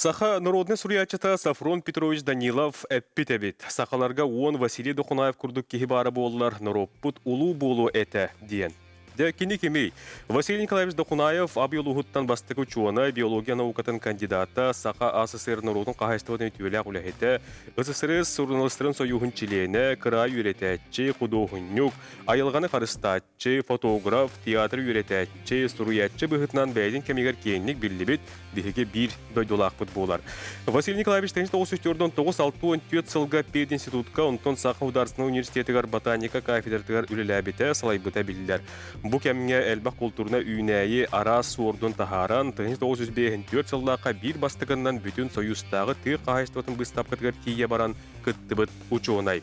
Саха народнай суруйааччыта Софрон Петрович Данилов эппит эбит: «Сахаларга уон Василий Дохунаев курдук киһи баара буоллар, норуоппут улуу буолуо этэ» диэн. Дьэ, кини кимий? Василий Николаевич Дохунаев Абый улууһуттан бастакы учуонай, биология наукатын кандидата, Саха АССР норуотун хаһаайыстыбатын үтүөлээх үлэһитэ, СССР суруналыыстарын сойууһун чилиэнэ, кыраайы үөрэтээччи, худуоһунньук, айылҕаны харыстааччы, фотограф, театр үөрэтээччи, суруйааччы быһыытынан бэйэтин кэмигэр киэҥник биллибит биһиги биир дойдулаахпыт буолар. Василий Николаевич 1994 сылга пединститутка, онтон Саха Государственнай университетыгар ботаника кафедратыгар үлэлээбитэ, салайбыта биллэр. Бу кэмҥэ элбэх култуурунай үүнээйи араас суордун таһааран, 1954 сыллаахха биир бастакыннан бүтүн Союзтааҕы тыа хаһаайыстыбатын быыстапкатыгар тиийэ баран кыттыбыт учуонай.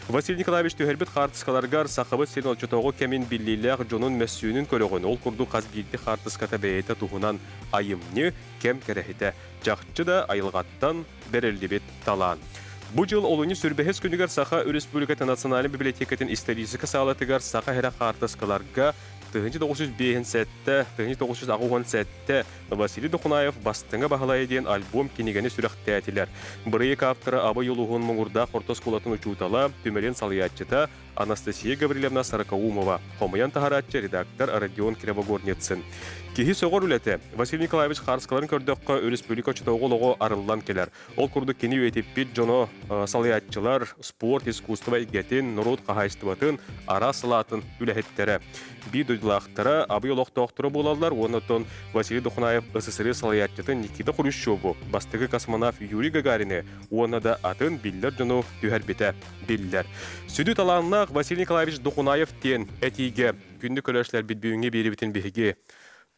Василий Николаевич түһэрбит хаартыскаларыгар Сахабыт сирин оччотооҕу кэмин биллиилээх дьонун мөссүөнүн көрөҕүн, ол курдук хас биирдии хаартыската бэйэтэ туһунан айымньы, кэм кэрэһитэ, чахчы да айылҕаттан бэриллибит талаан. Бу дьыл олунньу сүрбэһис күнүгэр Саха Өрөспүүбүлүкэтин Национальнай библиотекатын историческай саалатыгар саха эрэ хаартыскаларга 1957, 1987 Василий Дохунаев «Бастыҥа Баһылайа» диэн альбом-кинигэни сүрэхтээтилэр. Бырайыак ааптара Абый улууһун Муҥурдаах орто оскуолатын учуутала, түмэлин салайааччыта Анастасия Гаврильевна Сорокоумова, хомуйан таһарааччы редактор Родион Кривогорницын. Киһи сөҕөр үлэтэ. Василий Николаевич хаарыскаларын көрдөххө, өрөспүүбүлүкэ оччотооҕу олоҕо арыллан кэлэр. Ол курдук кини үйэтиппит дьоно салайааччылар, спорт, искусство эйгэтин, норуот хаһаайыстыбатын араас салаатын үлэһиттэрэ. Биир дойдулаахтара, Абый олохтоохторо буолаллар уонна оттон Василий Дохунаев СССР салайааччытын Никита Хрущеву, бастакы космонавт Юрий Гагарины уонна да атын биллэр дьону түһэрбитэ биллэр. Сүдү талааннаах Василий Николаевич Дохунаев диэн этиигэ күндү көрөөччүлэрбит бүгүҥҥү биэрибитин биһиги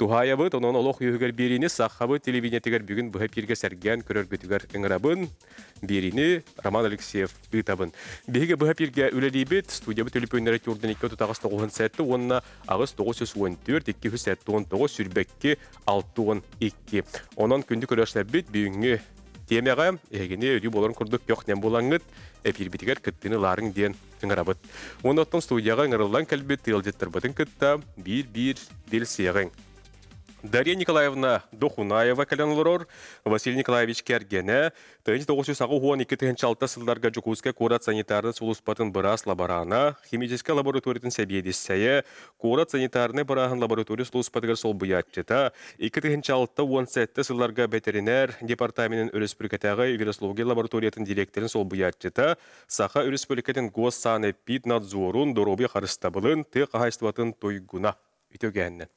Туһаайабыт, онон олох үөһүгэр биэриини Сахабыт телевидениетигэр бүгүн быһа эпииргэ сэргээн көрөргүтүгэр ыҥырабын. Биэриини Роман Алексеев ыытабын. Биһиги быһа эпииргэ үлэлиибит. Студиябыт төлөпүөннэрэ түөртэн икки отут аҕыс тоҕуһун сэттэ уонна аҕыс тоҕус үс уон түөрт, икки үс сэттэ уон тоҕус, сүүрбэкки алта уон икки. Онон күндү көрөөччүлэрбит бүгүҥҥү тиэмэҕэ эһигини өрүү буоларын курдук көх-нэм буолаҥҥыт эпиирбитигэр кыттыыны ылаарыҥ диэн ыҥырабыт. Уонна оттон студияҕа ыҥырыллан кэлбит ыалдьыттарбытын кытта биир-биир билсиэҕиҥ. Дарья Николаевна Дохунаева кэлэн олорор, Василий Николаевич кэргэнэ, 1982 сылларга Дьокуускай куорат санитарнай сулууспатын быраас-лаборана, химическэй лабораториятын сэбиэдиссэйэ, куорат санитарнай бырааһын лаборатория сулууспатыгар солбуйааччыта, 2067 сылларга бэтэринээр департаменын өрөспүүбүлүкэтээҕи вирусология лабораториятын дириэктэрин солбуйааччыта, Саха Өрөспүүбүлүкэтин Госсанэпиднадзорун доруобуйа харыстабылын тыа хаһаайыстыбатын туйгуна үтүөгээннэн.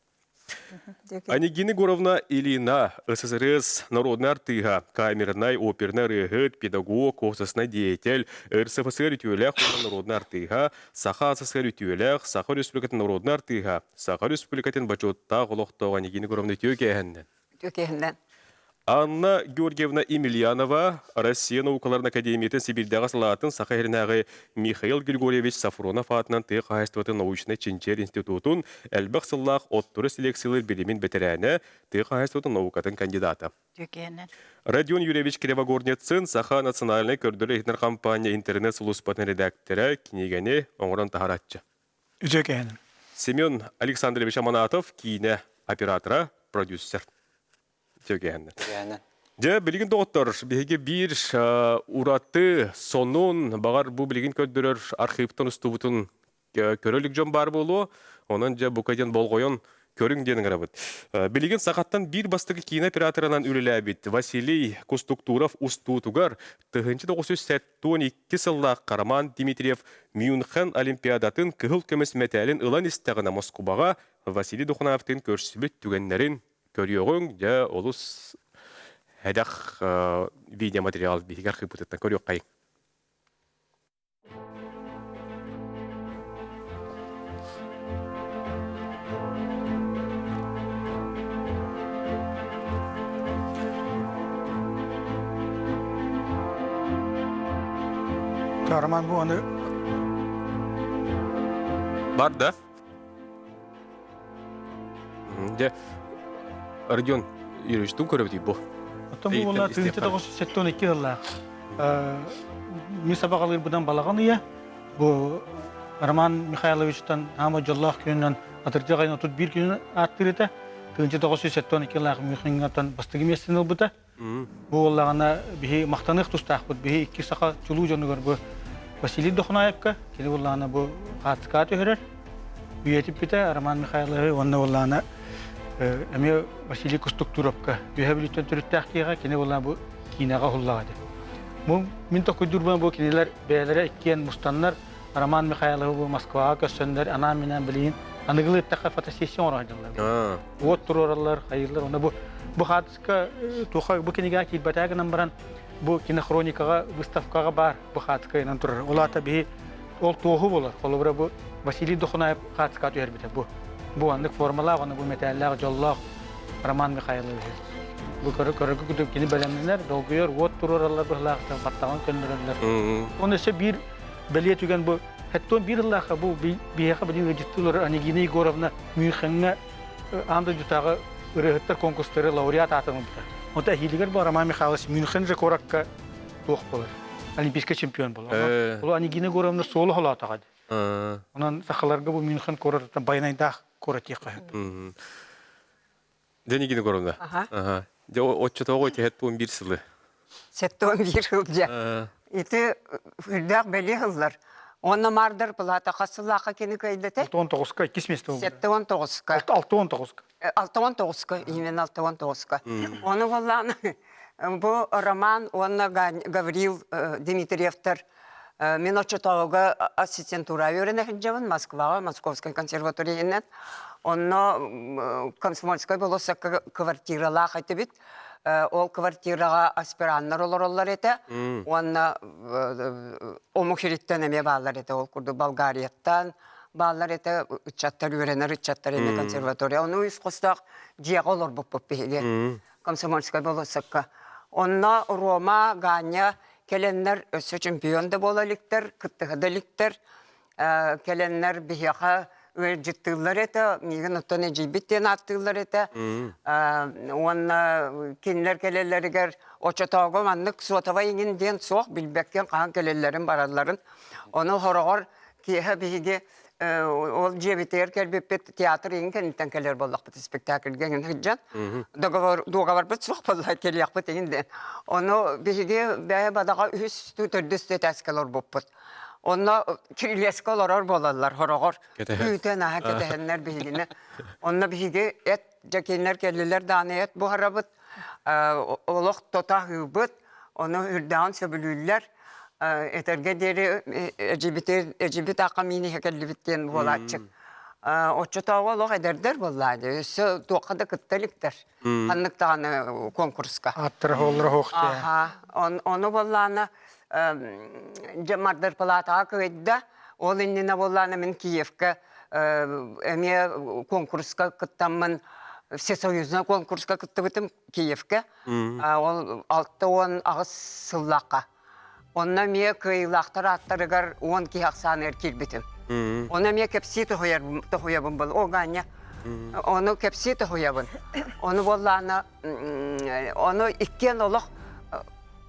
Анегина Егоровна Ильина, СССР народнай артыыһа, камернай, опернай ырыаһыт, педагог, уопсастыбаннай деятель, РСФСР үтүөлээх уонна народнай артыыһа, Саха СССР үтүөлээх, Саха Республикатын народнай артыыһа, Саха Республикатын бочуоттаах олохтооҕо Анегина Егоровна үтүө кээһэннэн. Үтүөкэһиннэн. Анна Георгиевна Емельянова Россия наукаларын академиятын Сибиирдээҕи салаатын Саха сиринээҕи Михаил Григорьевич Сафронов аатынан тыа хаһаайыстыбатын научнай-чинчийэр институтун элбэх сыллаах оттору селекциялыыр билимин бэтэрээнэ, тыа хаһаайыстыбатын наукатын кандидата. Үтүөкэһиннэн. Родион Юрьевич Кривогорницын Саха национальнай көрдөрөр-иһитинэр компания интернет-сулууспатын редактора, кинигэни оҥорон таһарааччы. Үтүөкэһинэн. Семен Александрович Аманатов киинэ оператора, продюсер. Үтүөкэһинэн. Үтүөкэһинэн. Дьэ, билигин доҕоттор, биһиги биир ураты сонун, баҕар бу билигин көрдөрөр архивтан устубутун көрө илик дьон баар буолуо. Онон дьэ бука диэн болҕойон көрүҥ диэн ыҥырабыт. Билигин сахаттан биир бастакы киинэ операторынан үлэлээбит Василий Кустуктуров устуутугар 1972 сыллаах Роман Дмитриев Мюнхен Олимпиадатын кыһыл көмүс мэтээлин ылан истэҕинэ Москубаҕа Василий Дохунаевтыын көрсүбүт түгэннэрин көрүөҕүҥ. Дьэ, олус сэдэх видеоматериал биһиги архыыппытыттан көрүөххэйиҥ. Роман бу аны Бар да? Дьэ, Родион Юрьевич, тугу көрөбүтүй бу? Оттон бу буолла 1972 сыллаах. Мин сабаҕалыырбынан балаҕан ыйа бу Роман Михайловичтан аама дьоллоох күнүнэн атырдьах айын 31 күнүн ааттыыр этэ. 1972 сыллаах Мюнхеҥҥаттан бастакы миэстэни ылбыта. Бу буоллаҕына биһи махтаныах тустаахпыт. Биһи икки саха чулуу дьонугар бу Василий Дохунаевка, кини буоллаҕына бу хаартыскаҕа түһэрэр, үйэтиппитэ Роман Михайловы уонна буоллаҕына эмиэ Василий Кустуктуровка Үөһээ Бүлүүттэн төрүттээх киһиэхэ кини буоллаҕына бу киинэҕэ уһуллаҕа диэн. Бу мин толкуйдуурбунан бу кинилэр бэйэлэрэ иккиэн мустаннар Роман Михайловы бу Москваҕа көрсөннөр анаан-минээн билигин аныгылыы эттэххэ фотосессия оҥоро сылдьаллар. Уот туруораллар, хайыыллар. Онно бу бу хаартыска туха бу кинигэҕэ киирбэтээ гынан баран бу кинохроникаҕа выставкаҕа баар бу хаартыска ыйанан турар. Ол аата биһи ол туоһу болар. Холобура бу Василий Дохунаев хаартыскаҕа түһэрбитэ бу. Бу аннык формалаах, аны бу мэтээллээх, дьоллоох Роман Михайлович. Бу көрө көрөргө курдук кини бэлэмнэнэр, долгуйар, уот туруораллар быһылаах, баттаҕын көннөрөллөр. Оны өссө биир бэлиэ түгэн бу Хэттон биир ыллаахха бу биһиэхэ билин ыалдьыттыылар Анегина Егоровна Мюнхеҥҥа аан дойдутааҕы ырыаһыттар конкурстары лауреат аатын ылбыта. Онто эһиилигэр бу Роман Михайлович Мюнхен же куоракка туох буолар? Олимпийскай чемпион буолар. Ол Анегина Егоровна суолу холоотоҕо дии. Онон сахаларга бу Мюнхен куоратыттан байанайдаах куорат диэххэ сөп. Дьэ Егоровна. Аха. Дьэ оччотооҕу ити 71 сылы. 71 сыл дьэ. Ити үрдээх бэлиэ сыллар. Уонна маардар палата хас сыллаахха кини кыайдата? 69-ка иккис место болду. 79-ка. 69-ка. 69-ка, именно 69-ка. Оны боллаан бу Роман уонна Гаврил Дмитриевтар мин оччотооҕуга ассистентура үөрэнэ сылдьабын Москваҕа, Московскай консерваториянан. Онно Комсомольскай болуоссакка квартиралаах этибит. Ол квартираҕа аспираннар олороллор этэ. Уонна омук сириттэн эмиэ бааллар этэ. Ол курдук Болгарияттан бааллар этэ. Ыччаттар үөрэнэр ыччаттар эмиэ консерватория. Ону үс хостоох дьиэҕэ олорбуппут биһиги. Комсомольскай болуоссакка. Онно Рома, Ганя кэлэннэр өссө чемпион да буола иликтэр, кыттыһа да иликтэр. Кэлэннэр биһиэхэ ыалдьыттыыллар этэ, миигин оттон эдьиийбит диэн ааттыыллар этэ. Уонна кинилэр кэлэллэригэр оччотооҕу маннык суотабай иҥин диэн суох, билбэккин хаһан кэлэллэрин баралларын. Ону хороҕор киэһэ биһиги ол дьиэбитигэр кэлбиппит театр иҥин кэнниттэн кэлэр буоллахпыт спектакльга иҥин сылдьан договор дуогабарбыт суох буолла кэлиэхпит иҥин диэн ону биһиги бэйэ бадаҕа үһүс төрдүс этээскэ олорбуппут онно кирилиэскэ олорор буолаллар хороҕор күүтэн аһа кэтэһэннэр биһигини онно биһиги эт дьэ кинилэр кэллилэр даҕаны эт буһарабыт олох тото аһыыбыт ону үрдээҕин сөбүлүүллэр этэргэ диэри эдьибити эдьибит аахха миин иһэ кэллибит диэн буолааччы оччотооҕу олох эдэрдэр буоллаа дии өссө туохха да кытта иликтэр ханнык даҕаны конкурска аттара хооллоро хоох аха ону буоллаана дьэ мардыр палатаҕа кыайда ол иннинэ буоллаана мин Киевка эмиэ конкурска кыттаммын всесоюзный конкурска кыттыбытым Киевкэ ол 68 сыллаахха. Онно эмиэ кыайыылаахтар ааттарыгар 10 киһи ахсааныгар киирбитим. Ону эмиэ кэпсии тоһуйабын был. О, Ганя, ону кэпсии тоһуйабын. Ону буоллаана, ону иккиэн олох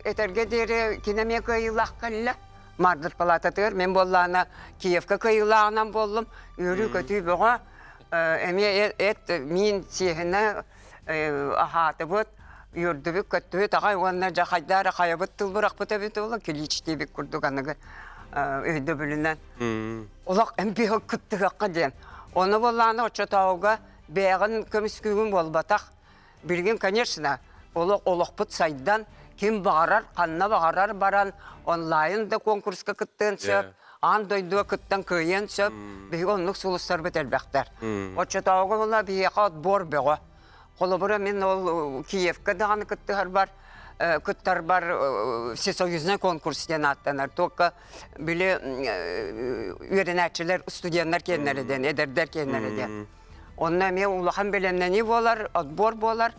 этэргэ диэри кини эмиэ кыайыылаах кэллэ. Мардыр палататыгар мен буоллаана Киевка кыайыылааҕынан буоллум. Үөрүү-көтүү бөҕө. Эмиэ эт миин сиэһинэ аһаатыбыт, үөрдүбүт, көттүбүт аҕай уонна дьэ хайдаа эрэ хайабыт тыл бырахпыт эбит буолла, килиичтиибит курдук аныгы өйдөбүлүнэн. Олох эмпиһэ кыттыһыахха диэн. Ону буоллаҕына оччотооҕуга бэйэҕин көмүскүүгүн буолбатах. Билигин, конечно, олох олохпут сайдан, ким баҕарар, ханна баҕарар баран онлайн да конкурска кыттыан сөп, аан дойдуга кыттан кыайыан сөп. Биһиги оннук сулустарбыт элбэхтэр. Оччотооҕу була биһиэхэ отбор бөҕө. Холобура мин ол Киевка даҕаны кыттыһарбар кыттарбар всесоюзный конкурс диэн ааттанар. Только били үөрэнээччилэр, студеннар киэннэрэ диэн, эдэрдэр киэннэрэ диэн. Онно эмиэ улахан бэлэмнэнии буолар, отбор буолар.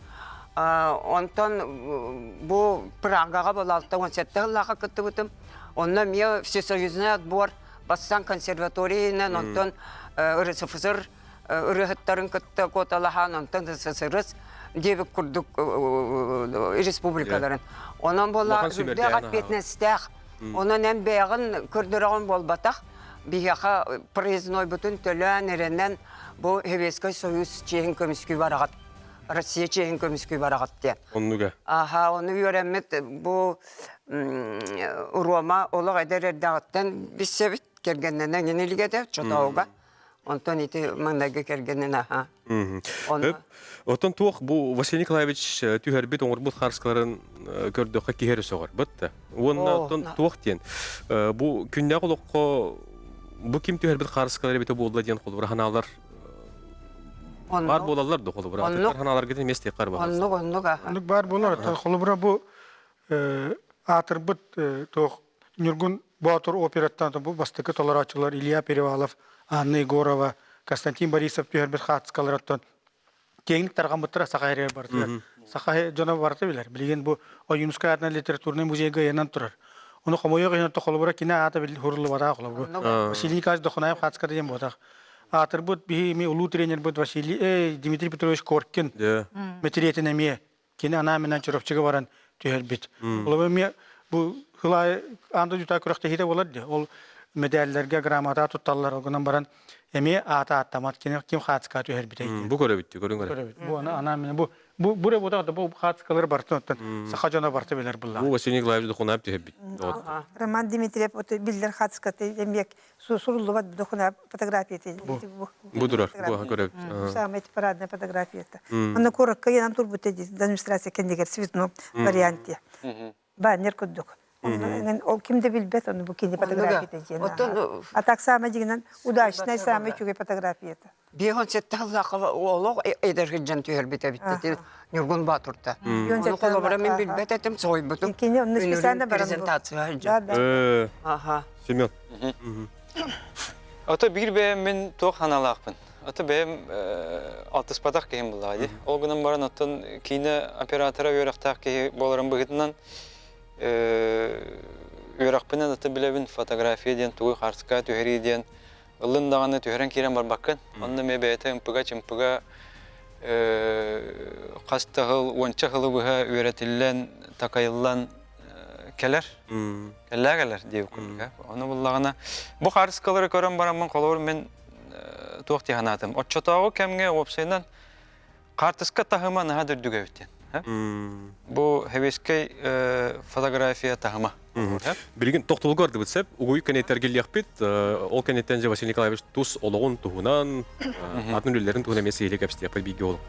Онтон бу Прагаҕа буола 67 сыллаахха кыттыбытым. Онно эмиэ всесоюзный отбор бастаан консерваториянан, онтон РСФСР ырыаһыттарын кытта куоталаһан, онтон СССР диэбит курдук республикаларын. Онон буолла үрдээх ответственностьтаах. Онон эн бэйэҕин көрдөрөҕүн буолбатах. Биһиэхэ проезднойбутун төлөөн, эрэнэн бу Советскай Союз чиэһин көмүскүү бараҕыт. Россия чиэһин көмүскүү бараҕыт диэн. Оннуга. Аха, ону үөрэммит бу Рома олох эдэр эрдэҕиттэн билсэбит, кэргэннэнэн эҥин илигэ Чотоуга. Онтон ити маҥнайгы кэргэнин аха. Ону Оттон туох бу Василий Николаевич түһэрбит оҥорбут хаарыскаларын көрдөххө киһи эрэ сөҕөр бытта. Уонна оттон туох диэн бу күннээх олоххо бу ким түһэрбит хаарыскалар эбитэ буолла диэн холобура ханаалар баар буолаллар да холобура атыттар ханааларга эмиэ стиххар баар. Оннук оннук аха. Оннук баар буолар. Холобура бу аатырбыт туох Ньургун Боотур операттан бу бастакы толорооччулар Илья Перевалов, Анна Егорова, Константин Борисов түһэрбит хаартыскаларыттан киэҥник тарҕаммыттара саха сиригэр барытыгар. Саха дьоно барыта билэр. Билигин бу Ойуунускай аатынан литературнай музейга ыйанан турар. Ону хомойуох иһин холобура кини аата хуруллубатах холобура. Василий Николаевич Дохунаев хаартыската диэн буотах. Аатырбыт биһи эми улуу тренербит Василий Дмитрий Петрович Коркин мэтириэтин эмиэ кини анаан-минээн Чурапчыга баран түһэрбит. Ол эмиэ бу хылаай аан дойдутаа күрэхтэһиитэ буолар дии. Ол мэдээллэргэ грамота тутталлар, ол гынан баран эмиэ аата ааттамат кини ким хаацка түһэрбитэй диэн. Бу көрөбүт, көрүҥ эрэ. Көрөбүт. Бу ана анаан бу бу бу бута бу хаацкалары бартын оттон саха дьоно барты билэр булла. Бу Василий Николаевич Дохунаев түһэрбит. Роман Дмитриев биллэр хаацкаты эмиэ суруллубат дохуна фотографията бу бу турар бу көрөбүт самая парадная фотографията онно куоракка янан турбут администрация кэннигэр цветном варианте баннер курдук ол ким да билбэт ону бу кини фотографията диэн а так самое дигинен удачная самая үчүгэй фотографията 57 сыллаахха олох эдэр сылдьан түһэрбит эбит Ньургун Боотурта. Ону холобура мин билбэт этим, соһуйбутум. Кини онно специально баран презентация сылдьан. Аха. Семен. Ото биир бэйэм мин туох ханалаахпын. Ото бэйэм алтыспатах киһим буллаҕа дии. Ол гынан баран оттон киинэ оператора үөрэхтээх киһи буоларым быһыытынан үөрэхпинэн ото билэбин фотография диэн тугуй хаарыска түһэрии диэн ыллын даҕаны түһэрэн киирэн барбаккын. Онно эмиэ бэйэтэ ымпыга-чымпыга хас да сыл, уонча сылы быһа үөрэтиллэн, такайыллан кэлэр. Кэллээ кэлэр диэбит курдук. Ону буллаҕына, бу хаарыскалары көрөн бараммын, холобур, мин туох дии санаатым. Оччотооҕу кэмҥэ уопсайынан хаартыска таһыма наһаа да үрдүк эбит диэн. Бу сэбиэскэй фотография таһыма. Билигин тохтобулга бардыбыт сөп. Угуй кэнниттэн эргиллиэхпит. Ол кэнниттэн же Василий Николаевич тус олоҕун туһунан, атын үлэлэрин туһунан эмиэ сиһилии кэпсэтиэхпит бииргэ олох.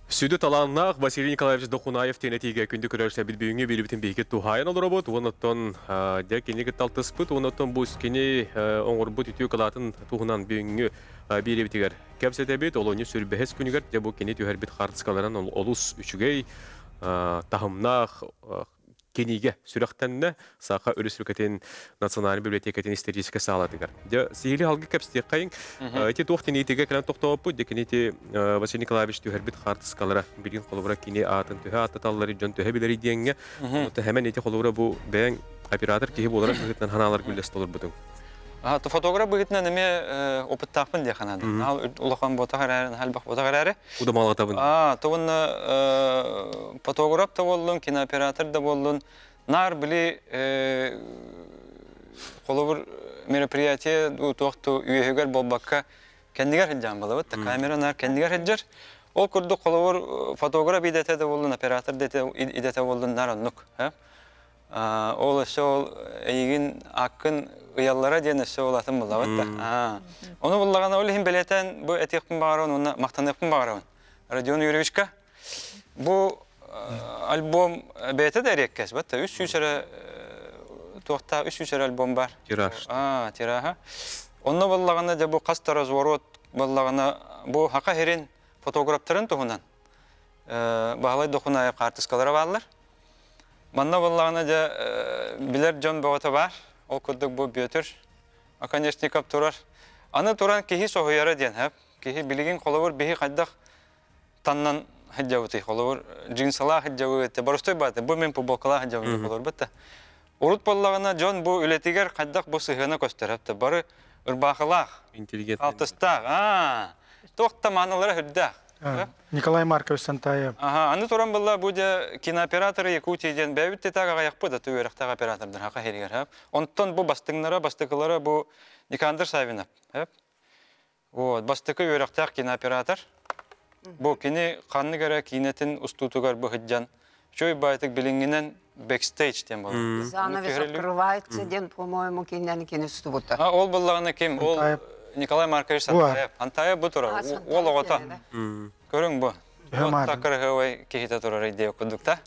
Сүдү талааннаах Василий Николаевич Дохунаев диэн этиигэ күндү көрөөччүлэрбит бүгүҥҥү биэриибитин биһиги туһаайан олоробут. Уонна дьэ кини кытта алтыспыт, уонна бу кини оҥорбут үтүө кылаатын туһунан бүгүҥҥү биэриибитигэр кэпсэтэбит. Олунньу сүрбэһис күнүгэр дьэ бу кини түһэрбит хаартыскаларын олус үчүгэй, таһымнаах кинигэ сүрэхтэннэ Саха Өрөспүүбүлүкэтин Национальнай библиотекатын историческай саалатыгар. Дьэ, сиһилии алгы кэпсиэххэйиҥ. Ити туох киниитигэ кэлэн тохтооппут, дьэ кини ити Василий Николаевич түһэрбит хаартыскалара билигин холобура кини аатын төһө ааттаталлар дьон төһө билэрий диэҥҥэ. Оттон хэмэн ити холобура бу бэйэҥ оператор киһи буоларын быһыытынан ханаалар гүллэстэ олорбутуҥ. Фотограф быһыытынан эмиэ опыттаахпын диэххэ наада. Наһаа улахан буотах эрээри, наһаа элбэх буотах эрээри. Удамалатабын. Тугунна фотограф да буоллун, кинооператор да буоллун, наар били холобур мероприятие туох үөһүгэр буолбакка кэннигэр сылдьан балабыт да камера наар кэннигэр сылдьар. Ол курдук холобур фотограф идэтэ да буоллун, оператор да идэтэ буоллун наар оннук. Ол өссө ол эйигин аккын ыйаллара диэн өссө ол атын буллабыт да. Ону буллаҕына ол иһин бэлиэтээн бу этиэхпин баҕарабын уонна махтаныахпын баҕарабын. Родион Юрьевичка бу альбом бэйэтэ да эриэккэс бат 300 эрэ туохта 300 эрэ альбом бар. Тираж. Аа, тираһа. Онно буллаҕына дьэ бу хас да разворот буллаҕына бу хака хирин фотографтарын туһунан Баһылай Дохунаев хаартыскалара бааллар. Манна буоллаҕына дьэ билэр дьон бөҕөтө баар. Ол курдук бу Бүөтүр Оконешников турар. Аны туран киһи соһуйара диэн хөп. Киһи билигин холобур биһи хайдах таннан сылдьабытый холобур джинсалаах сылдьабыт боростой бааты бу мин футболкалаах сылдьабын холобур да урут буоллаҕына дьон бу үлэтигэр хайдах бу сыһыана көстөр хөп бары ырбаахылаах интеллигент алтыстаах аа туох да маанылара үрдээх Николай Маркович Сантаев. Аха, аны туран булла бу дьэ кинооператоры Якутии диэн бэйэбит тетааг аҕайахпыт аты үөрэхтээх оператордар хаха иһигэр. Онтон бу бастыҥнара, бастакылара бу Никандр Савинов. Вот, бастакы үөрэхтээх кинооператор. Бу кини ханнык эрэ киинэтин устуутугар быһыддьан, үчүгэй баайтык билиҥҥинэн бэкстейдж диэн буолар. Занавес открывается диэн, по-моему, кинини кини устубута. А ол буллаҕына ким? Ол Николай Маркович Сантаев. Антаев бу турар. Уол оҕото. Көрүҥ бу. Такырыһывай киһитэ турар идея курдук та.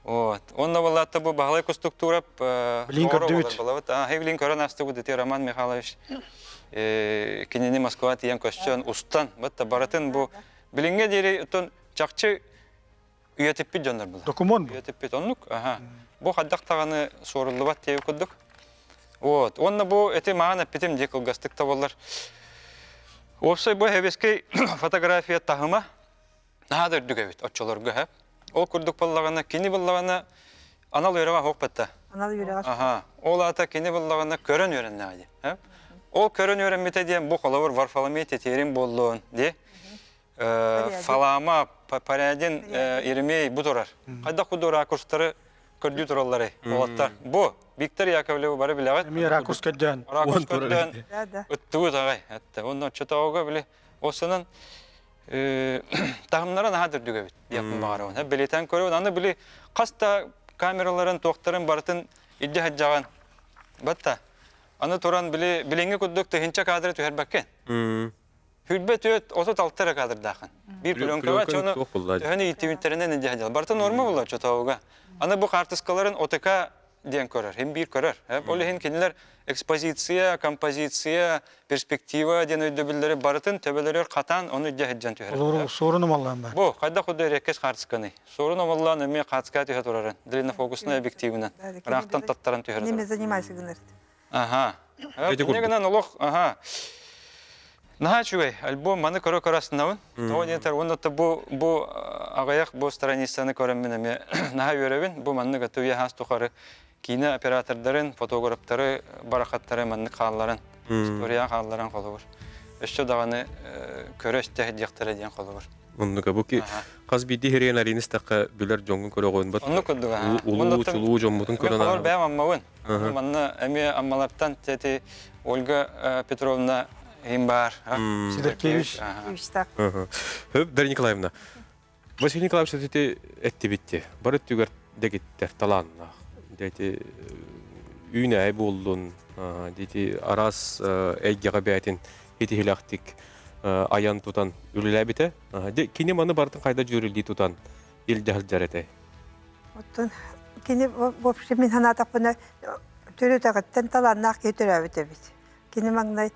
Вот. Онно буоллаатта бу Баһылай Кустуктуурап Билин көрдүбүт. Балабыт. Билин көрөн астыбыт ити Роман Михайлович кинини Москва тиийэн көссөн устан бытта барытын бу билиҥҥэ диэри оттон чахчы үйэтиппит дьоннор була. Документ бу. Үйэтиппит оннук. Аха. Бу хайдах даҕаны суоруллубат диэби курдук. Вот. Уонна бу эти маҕан эппитим дии кылгастык да буоллар. Уопсай бу хэбискэй фотография таһыма наһаа да үрдүк эбит оччолорго һэ. Ол курдук буоллаҕына, кини буоллаҕына анал үөрэҕэ суох батта. Анал үөрэҕэ Аха. Ол аата кини буоллаҕына көрөн үөрэннэҕэ дии. Һэ? Ол көрөн үөрэммитэ диэн бу холобур Варфоломей Тетерин буоллун дии. Фалама, Порядин, Еремей бу турар. Хайдах курдук ракурстары көрдүү туралларый уолаттар. Бу Виктор Яковлевы бары билэҕит. Эмиэ ракурс көрдөөн. Ракурс көрдөөн. Ыттыбыт аҕай. Онно оччотооҕуга били осынан таһымнара наһаа үрдүк эбит диэхпин баҕарабын. Бэлиэтээн көрөбүн. Аны били хас да камераларын, туохтарын барытын илдьэ сылдьаҕын. Батта. Аны туран били билиҥҥи курдук тыһыынча кадры түһэрбэккин. 24 36 эрэ кадрдаахын. Биир пленкаҕа чону төһөнү ииттибиттэринэн илдьэ сылдьаллар. Барыта норма буолла чотоуга. Аны бу хаартыскаларын ОТК диэн көрөр, хим биир көрөр. Ол иһин кинилэр экспозиция, композиция, перспектива диэн өйдөбүллэри барытын төбөлөрүгэр хатаан ону илдьэ сылдьан түһэрэр. Олору суорун омоллоон бар. Бу хайдах курдук эриэккэс хаартысканый? Суорун омоллоон эмиэ хаацкаа түһэ турарын, длиннофокусный объективынан ыраахтан таттаран түһэрэ Ними занимайся гынар. Аха. Инньэ гынан олох аха. Наһаа үчүгэй альбом маны көрө-көрө астынабын. Тоҕо диэтэр уонна бу бу аҕыйах бу страницаны көрөммүн эмиэ наһаа үөрэбин. Бу маннык аты үйэ хаас тухары киинэ оператордарын, фотографтары, барахаттары маннык хаалларан, история хаалларан холобур. Өссө даҕаны көрө-истэ сылдьыахтара диэн холобур. Оннука бу ки хас биирдии хириэн арыйын истэххэ билэр дьоҥҥун көрөҕүн бат. Оннук курдук Улуу чулуу дьоммутун көрөн Холобур бэйэм аммабын. Манна эмиэ аммалартан тети Ольга Петровна иһин баар. Сидоркевич. Хөп Дарья Николаевна. Василий Николаевич эти эттибитти. Бары өттүгэр дэгиттэр талааннаах. Дети үүнээй буоллун, дети араас эйгэҕэ бээтин итиһилэхтик айан тутан үлэлээбитэ. Кини маны барытын хайда дьүөрэлии тутан илдьэ сылдьар этэ. Оттон кини вообще мин санаатахпына төрүтэҕиттэн талааннаах киһи төрөөбүт эбит. Кини маҥнай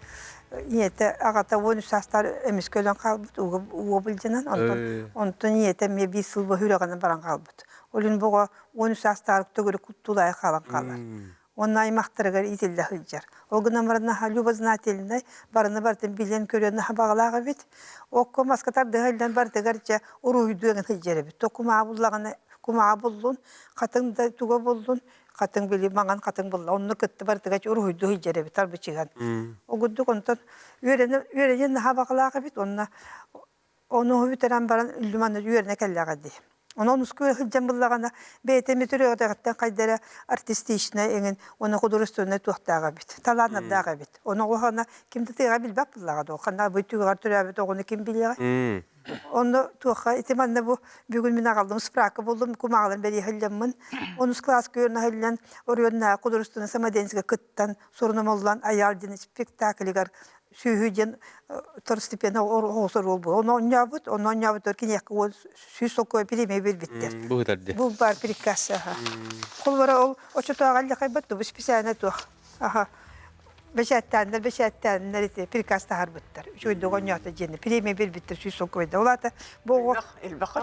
ийэтэ аҕата 13 саастаах эмискэ өлөн хаалбыт уга былдьанан онтон онтон ийэтэ эмиэ биир сыл бөһүрөҕүнэн баран хаалбыт. Ол иһин бу оҕо 13 саастаах төгүрүк куттуулаайы хаалан хаалар. Уонна аймахтарыгар иитиллэ сылдьар. Ол гынан баран наһаа любознательнай, барыны барытын билэн-көрөн наһаа баҕалаах эбит. Окко маска тардыһа илдьэн барытыгар дьэ уруһуйдуу эҥин сылдьар эбит. То кумаа буллаҕына кумаа буллун, хатыҥ да туга буллун, хатыҥ били маҥан хатыҥ булла. Онно кытта барытыгар уруһуйдуу сылдьар эбит арбычыган. Ол курдук онтон үөрэнэ үөрэнэн наһаа баҕалаах эбит. Онно Ону бүтэрэн баран Үллүманы үөрэнэ кэллэҕэ дии. Онон ускуя сылдьан буллаҕына бэйэтэ эмиэ төрүөҕүтэҕиттэн хайда эрэ артистичнай эҥин уонна художественнай туохтаах эбит, талааннардаах эбит. Ону оҕоһоно ким да тыаҕа билбэт буллаҕа дуо, ханна бу түгэҕэр төрөөбүт оҕону ким билиэҕэй? Онно туохха ити манна бу бүгүн мин аҕаллым справка буллум кумааҕыларын бэрийэ сылдьаммын онус кылааска үөрэнэ сылдьан оройуоннааҕы художественнай самодеятельностька кыттан сурунумуллан Айаал диэн спектакльыгар сүүһү диэн второстепенно оҕусар уол буол. Ону оонньообут, ону оонньообутугар киниэхэ уол сүүс солкуой премия биэрбиттэр. Бу ытарды. Бу бар приказ аха. Холбора ол очотооҕу аллахайбат бу специально туох. Аха. Бэчээттээннэр, бэчээттээннэр ити приказ таһаарбыттар. Үчүгэйдик оонньоото диэни премия биэрбиттэр сүүс солкуойда. Ол аата бу оҕо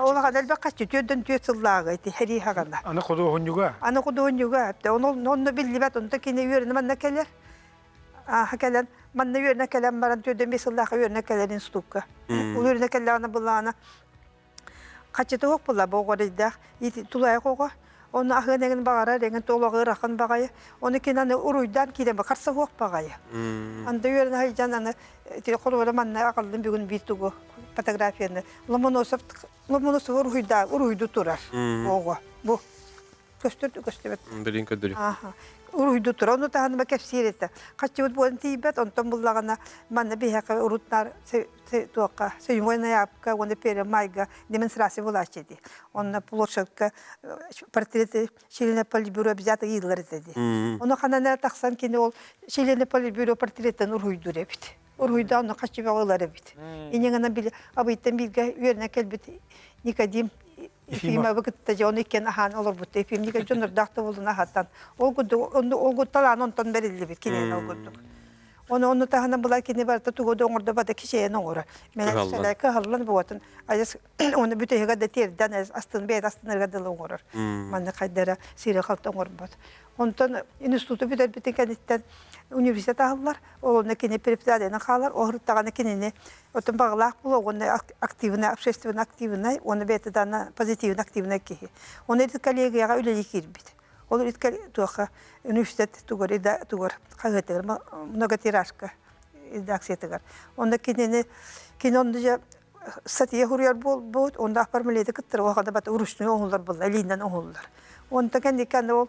ол аҕа элбэх хаччы түөрдөн түөрт сыллааҕы ити сэрии хаҕана. Аны худуоһунньуга. Аны худуоһунньуга. Онно биллибэт, онто кини үөрэнэ манна кэлэр. Ааһа кэлэн, манна үөрэнэ кэлэн баран, 45 сыллаахха үөрэнэ кэлэр институкка. Ол үөрэнэ кэллэҕинэ былаана хаччыта суох буолла бу оҕо эрэйдээх тулаайах оҕо. Ону аһыан эҥин баҕарар, эҥин толоҕу ыарахан баҕайы. Ону кини аны уруйдаан киирэн харса суох баҕайы. Анда үөрэнэ сылдьан аны холобура манна аҕаллым бүгүн биир тугу фотографияны. Ломоносов Ломоносов уруһуйдаа уруһуйду турар оҕо. Бу көстөр көстүбэт. Билин көрдөрүү. Аха. Уруһуйду тура ону таһыныма кэпсиир этэ. Хаччыбыт буолан тиийбэт, онтон буллаҕына манна биһиэхэ урут наар туохха седьмой ноябрьга уонна первое майга демонстрация буолааччы ди. Онно площадка портреты члены политбюро обязательно ыйыллар этэ ди. Ону ханан эрэ тахсан кини ол члены политбюро портреттен уруһуйдуур эбит. Уруһуйдаан онно хаччы бөҕө ылар эбит. Инньэ гынан били абыйтан бииргэ үөрэнэ кэлбит Никодим Ефимовы кытта дьэ ону иккиэн аһаан олорбут. Ефим Николаевич дьоннордоох да буолун аһатан. Ол курдук, ол курдук талаан онтон бэриллибит киниэн ол курдук. Ону ону таһынан була кини барыта тугу да оҥордо бата кичэйэн оҥоро. Мен кыһаллан буотун айас оны бүтэһигэ да тиэрдэн астын бэйэ астынарга дылы оҥорор. Манна хайдара сире халта оҥорбот. Онтон институту бүтэрбитин кэнниттэн университет аһыллар. Ол онно кини преподавателинэн хаалар. Оһуруттаҕына кинини Оттон баҕалаах буолуо уонна активнай, общественно активнай уонна бэйэтэ даҕаны позитивно активнай киһи. Оны ити коллегияҕа үлэлии киирбит. Ол туохха университет тугар тугар хаһыатыгар многотиражка редакциятыгар. Онно кинини кини онно дьэ статья суруйар буолбут, онно оформление кыттар оҕода бат ручной оҥоһуллар буолла, илиинэн оҥоһуллар. Онтон кэнники аны ол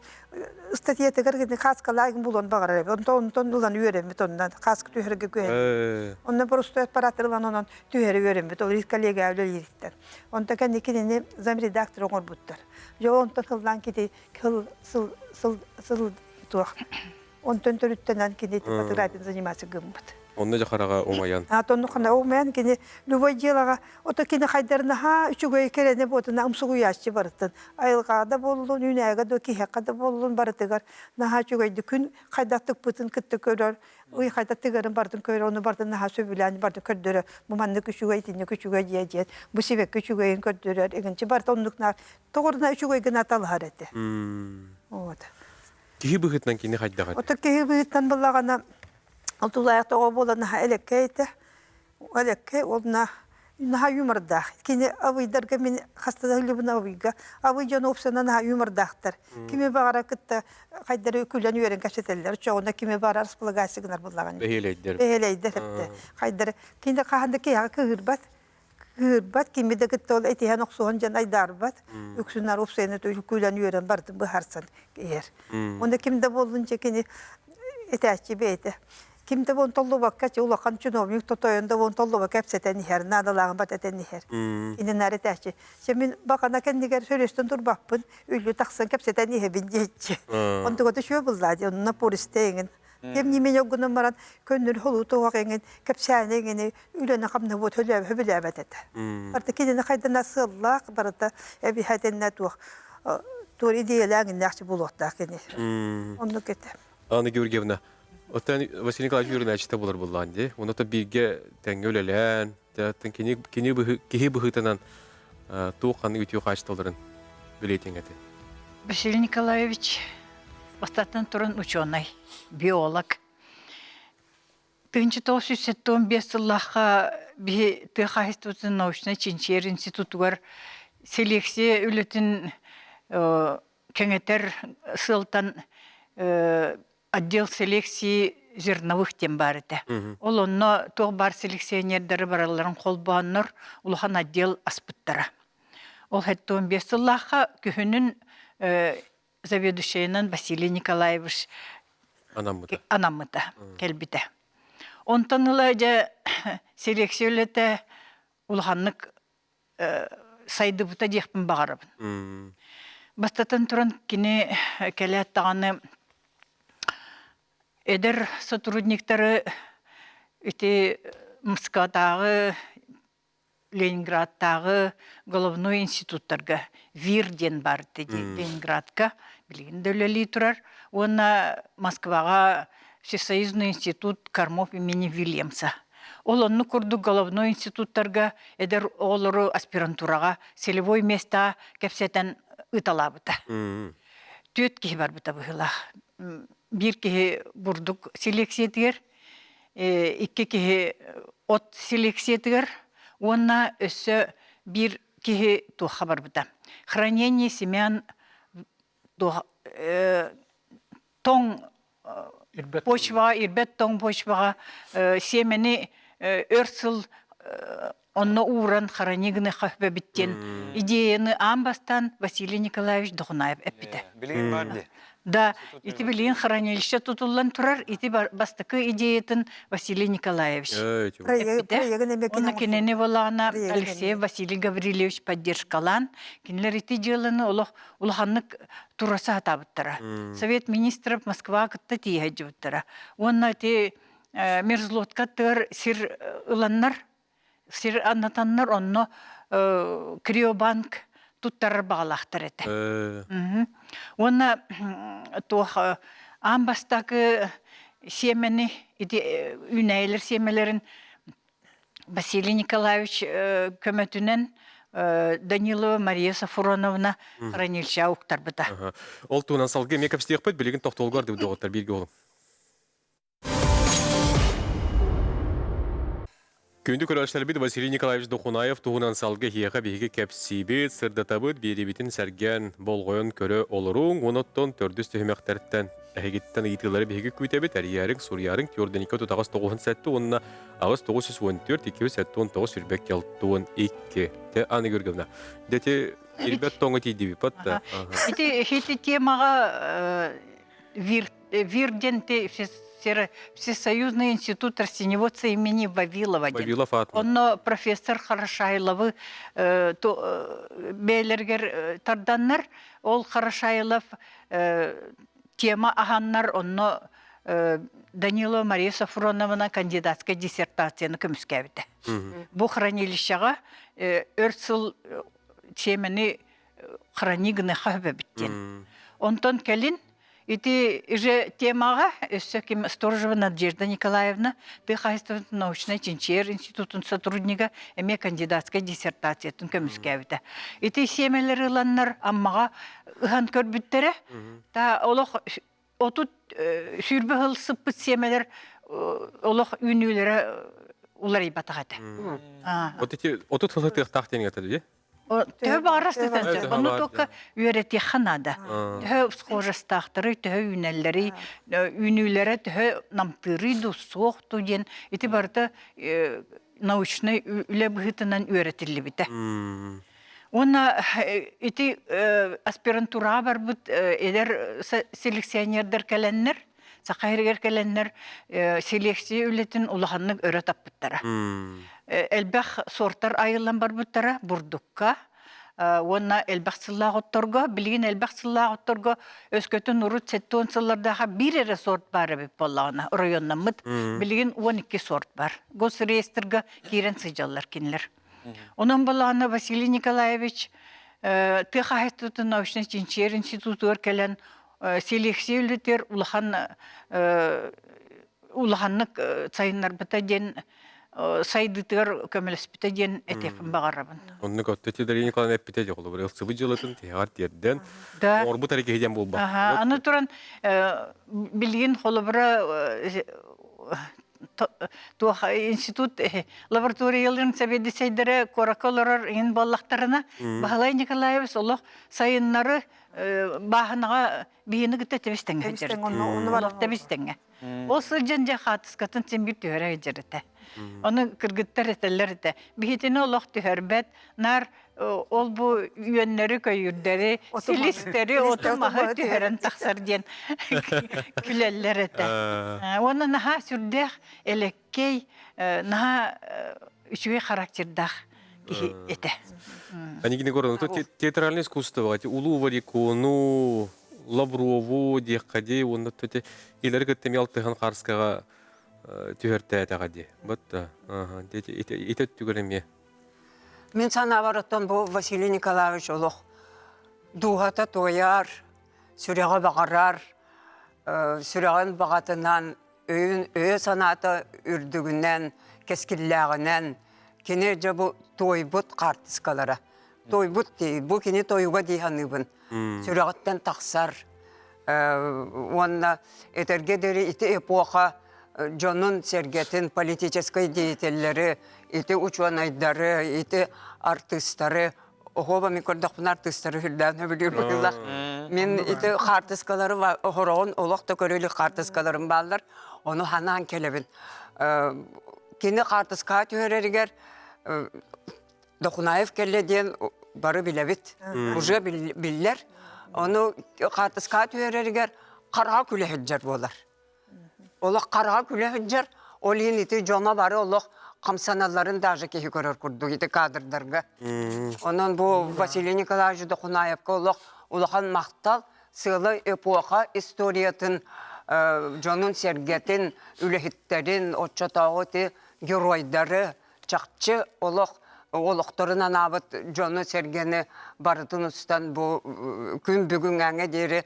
ыстатыйатыгар кини хааскалаах булуон баҕарар эбит. Онтон онтон ылан үөрэммит оннан хааска түһэргэ күһэллибит. Онно боростуой аппарааттар ылан онон түһэрэ үөрэммит. Ол коллега үлэлиириттэн. Онтон кэнники кинини замредактор оҥорбуттар. Дьэ онтон сыллаан кити сыл сыл сыл сыл туох Онтон төрүттэнэн кини фотографиян заниматься гыммыт. Онно дьэ хараҕа умайан. А онно хана умайан кини любой делаҕа ото кини хайдарнаһа үчүгэй кэрэни буотуна умсугуйааччы барытын айылҕаҕа да буоллун, үүнээгэ да киһиэхэ да буоллун барытыгар наһаа үчүгэйдик күн хайдах тыкпытын кытта көрөр, ый хайдах тыгарын барытын көрөр, ону барытын наһаа сөбүлээн барытын көрдөрөр. Бу маннык үчүгэй, итинник үчүгэй диэ диэн бу сибэкки үчүгэйин көрдөрөр, игинчи барыта оннук наар тоҕоруна үчүгэй гына талаһар этэ. Вот. Киһи быһыытынан кини хайдах этэ? Ото киһи быһыытынан буллаҕына, ол тулаайах тоҕо буолан наһаа элэккэй этэ. Элэккэй ол наһаа юмордаах. Кини абыйдарга мин хаста да ыллыбын абыйга. Абый дьон уопсанан наһаа юмордаахтар. Кими баҕара кытта хайдары күлэн үөрэн кэпсэтэллэр. Чоҕуна кими баҕара располагайся гынар буллаҕын. Бэһиэлэйдэр. Бэһиэлэйдэр эптэ. Хайдары кини хаһан да киһиэхэ кыыһырбат. Кыырбат, кими да кытта ол этиһэн охсуһан дьон айдаарбат. Үксүн уопсайынан күлэн үөрэн бардым быһаарсан иһэр. Онно ким да буоллун дьэ кини этээччи бэйэтэ. Ким да буолун толлубакка улахан чиновник тотойон да буолун толлубакка кэпсэтэн иһэр, наадалааҕын бат этэн иһэр. Иннинээр этээччи. Чэ мин бакана кэннигэр сөрүөстэн турбаппын, үллү тахсан кэпсэтэн иһэбин диэччи. Онтугата үчүгэй буллаа дии, онно пористэ эҥин Ким ньимин гынан баран көннөрү холуу туһах эҥин кэпсээни эҥини үлэни хамнаһыбыт хөбүлээбэт этэ. Барыта кинини хайдана сыаллаах барыта эбиһэтиннэ туох туор идеялаах иҥнээхчи буолуохтаах кини. Оннук этэ. Анна Георгиевна, оттон Василий Николаевич үөрэнээччитэ буолар буоллаҕын дии. Онно бииргэ тэҥҥэ үлэлээн, кини кини киһи быһыытынан туох ханнык үтүө хаачыстыбаларын билиэтиҥ этэ. Василий Николаевич бастатан туран учуонай, биолог. 1975 сыллаахха биһи тыа хаһайыстыбатын научнай чинчийэр институтугар селекция үлэтин кэҥэтэр сыалтан отдел селекции зерновых диэн баар этэ. Ол онно туох баар селекционердары баралларын холбооннор улахан отдел аспыттара. Ол 75 сыллаахха күһүнүн заведующайынан Василий Николаевич анаммыта, анаммыта кэлбитэ. Онтон ыла дьэ селекция үлэтэ улаханнык сайдыбыта диэхпин баҕарабын. Бастатан туран кини кэлээт даҕаны эдэр сотрудниктары ити Москватааҕы Ленинградтааҕы головной институттарга ВИР диэн баар Ленинградка билигин да үлэлии турар уонна Москваҕа Всесоюзный институт кормов имени Вильямса. Ол оннук курдук головной институттарга эдэр оҕолору аспирантураҕа целевой места кэпсэтэн ыыталаабыта. Түөрт киһи барбыта быһыылаах. Биир киһи бурдук селекциятыгар, икки киһи от селекциятыгар уонна өссө биир киһи туохха барбыта. Хранение семян тоҥ почваҕа ирбэт тоҥ почваҕа сиэмэни өр сыл онно ууран хранение гыныахха сөбүт диэн идеяны аан бастаан Василий Николаевич Дохунаев эппитэ. Билигин бар дии. Да, ити билигин хранилище тутуллан турар, ити бастакы идеятын Василий Николаевич эппитэ. Онно кинини буоллаҕына Алексеев Василий Гаврильевич поддержкалаан, кинилэр ити дьыаланы олох улаханнык тураса сатаабыттара. Совет министров Москва кытта тиийэ сылдьыбыттара. Уонна ити мерзлотка тыар сир ыланнар сир анатаннар онно криобанк туттарар баҕалаахтар этэ. Уонна туох аан бастакы сиэмэни ити үүнээйилэр сиэмэлэрин Василий Николаевич көмөтүнэн Данилова Мария Сафроновна хранилища уктарбыта. Ол туһунан салгыы эмиэ кэпсиэхпит, билигин тохтолгор доҕоттор бииргэ олуҥ. Күндү көрөөччүлэрбит Василий Николаевич Дохунаев туһунан салгы эһиэхэ биһиги кэпсиибит, сырдатабыт, биэриибитин сэргээн, болҕойон көрө олоруҥ. Оноттон төрдүс түһүмэхтэртэн эһигиттэн ыйытыылары биһиги күүтэбит. Эрийээриҥ, суруйаарыҥ түөрдэниккэ тутаҕас тоҕуһун сэттэ уонна аҕыс 914 279 сүүрбэккэ 62. Те Анна Георгиевна, дети ирбэт тоҥо тиийдибит да. Ити ити темаҕа ВИР ВИР диэн Всесоюзный институт растеневодства имени Вавилова диэн. Вавилов аатынан. Онно профессор Хорошайловы бэйэлэригэр тарданнар, ол Хорошайлов тема аһаннар, онно Данилова Мария Софроновна кандидатскай диссертацияны көмүскээбитэ. Бу хранилищеҕа өр сыл сиэмэни храни гыныха хөбөбүт диэн. Онтон кэлин ити же темаҕа өссө ким Сторожева Надежда Николаевна тыа хаһайыстыбатын научнай чинчийэр институтун сотруднига эмиэ кандидатскай диссертациятын көмүскээбитэ. Ити сиэмэлэри ыланнар Аммаҕа ыһан көрбүттэрэ. Та олох 30 сүүрбэ сыл сыппыт сиэмэлэр олох үүнүүлэрэ уларыйбатах этэ. Вот эти 30 сыл тыахтаах диэн этэ дии. Төһө баҕарар сытан сөп. Ону туохха үөрэтиэххэ наада. Төһө схожестаахтарый, төһө үүнэллэрий, үүнүүлэрэ төһө намтыырый дуу, суох дуу диэн ити барыта научнай үлэ быһыытынан үөрэтиллибитэ. Уонна ити аспирантураҕа барбыт эдэр селекционердар кэлэннэр, Саха сиригэр кэлэннэр селекция үлэтин улаханнык өрө таппыттара. Элбэх сортар айыллан барбыттара бурдукка уонна элбэх сыллаах отторго, билигин элбэх сыллаах отторго өскөтүн урут 70 сыллардаах биир эрэ сорт баар эбит буоллаҕына оройуоннаммыт билигин 12 сорт бар. Госреестрга киирэн сылдьаллар кинилэр. Онон буоллаҕына Василий Николаевич тыа хаһаайыстыбатын научнай чинчийэр институтугар кэлэн селекция үлэтигэр улахан улаханнык сайыннарбыта диэн сайдыытыгар көмөлөспүтэ диэн этиэхпин баҕарабын. Оннук өттө Дария Николаевна эппитэ дьэ холобур ылсыбыт дьыалатын тиһэҕэр тиэрдэн оҥорбут эрэ киһи диэн буолбат. Аны туран билигин холобура туох институт лабораторияларын сэбиэдиссэйдэрэ куоракка олорор иһин буоллахтарына Баһылай Николаевич олох сайыннары бааһынаҕа биһини кытта тэбис тэҥҥэ сылдьар олох тэбис тэҥҥэ ол сылдьан дьэ хаатыскатын син биир түһэрэ сылдьар этэ ону кыргыттар этэллэр этэ биһитини олох түһэрбэт наар ол бу үөннэри көйүүрдэри силистэри оту маһы түһэрэн тахсар диэн күлэллэр этэ уонна наһаа сүрдээх элэккэй наһаа үчүгэй характердаах киһи этэ. Анигина Егоровна, то театральное искусство, улуу Варикону, Лаврову диэххэ дии, уонна то илэри кытта эмиэ алтыһан хаарыскаҕа түһэртээтэҕэ дии. Бытта, ити өттүгэр эмиэ. Мин санаабар оттон бу Василий Николаевич олох дууһата туойар, сүрэҕэ баҕарар, сүрэҕин баҕатынан өйүн өйө-санаата үрдүгүнэн, кэскиллээҕинэн кини дьэ бу туойбут хаартыскалара. Туойбут дии, бу кини тойуга дии саныыбын. Сүрэҕиттэн тахсар. Уонна этэргэ диэри ити эпоха дьонун-сэргэтин, политическай деятеллэри, ити учуонайдары, ити артыыстары Оһуоба мин көрдөхпүнэ артыыстары үрдээн сөбүлүүр быһыылаах. Мин ити хаартыскалары оһороҕун олох да көрө илик хаартыскаларым бааллар. Ону ханаан кэлэбин. Кини хаартыскаҕа түһэрэригэр Дохунаев кэллэ диэн бары билэбит. Уже биллэр. Ону хаартыскаҕа түһэрэригэр хараҕа күлэ сылдьар буолар. Олох хараҕа күлэ сылдьар, ол иһин ити дьоно бары олох хамсаналларын даже киһи көрөр курдук ити кадрдарга. Онон бу Василий Николаевич Дохунаевка олох улахан махтал, сыала эпоха историятын дьонун-сэргэтин, үлэһиттэрин, оччотооҕу ити геройдары чахчы олох олохторун анаабыт дьону-сэргэни барытын устан бу күн бүгүҥҥээҥҥэ диэри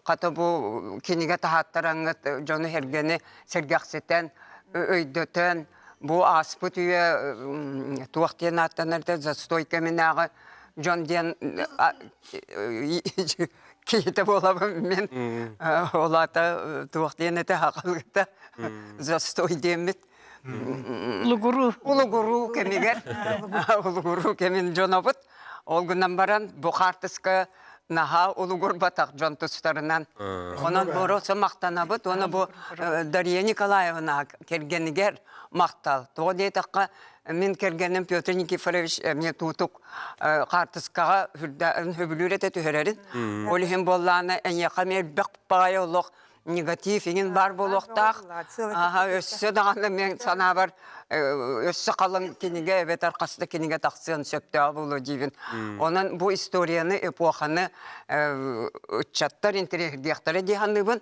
хата бу кинигэ таһааттараҥҥыт дьону-сэргэни сэргэхситэн, өйдөтөн бу ааспыт үйэ туох диэн ааттанар да застой кэминээҕи дьон диэн киһитэ буолабын мин ол аата туох диэн этэ хахалыта застой диэммит Улугуруу. Улугуруу кэмигэр улугуруу кэмин дьонобут. Ол гынан баран бу хаартыска наһаа улугурбатах дьон тустарынан. Онон бороса махтанабыт. Уонна бу Дария Николаевна кэргэнигэр махтал. Тоҕо диэтэххэ, мин кэргэним Петр Никифорович эмиэ туутук хаартыскаҕа сөбүлүүр этэ түһэрэрин. Ол иһин буоллаана эйиэхэ эмиэ элбэх баҕайы олох негатив иҥин баар буолуохтаах. Аха, өссө даҕаны мен санаабар өссө халыҥ кинигэ эбэтэр хас да кинигэ тахсыан сөптөөх буолуо диибин. Онон бу историяны, эпоханы ыччаттар интэриэһиргиэхтэрэ дии саныыбын.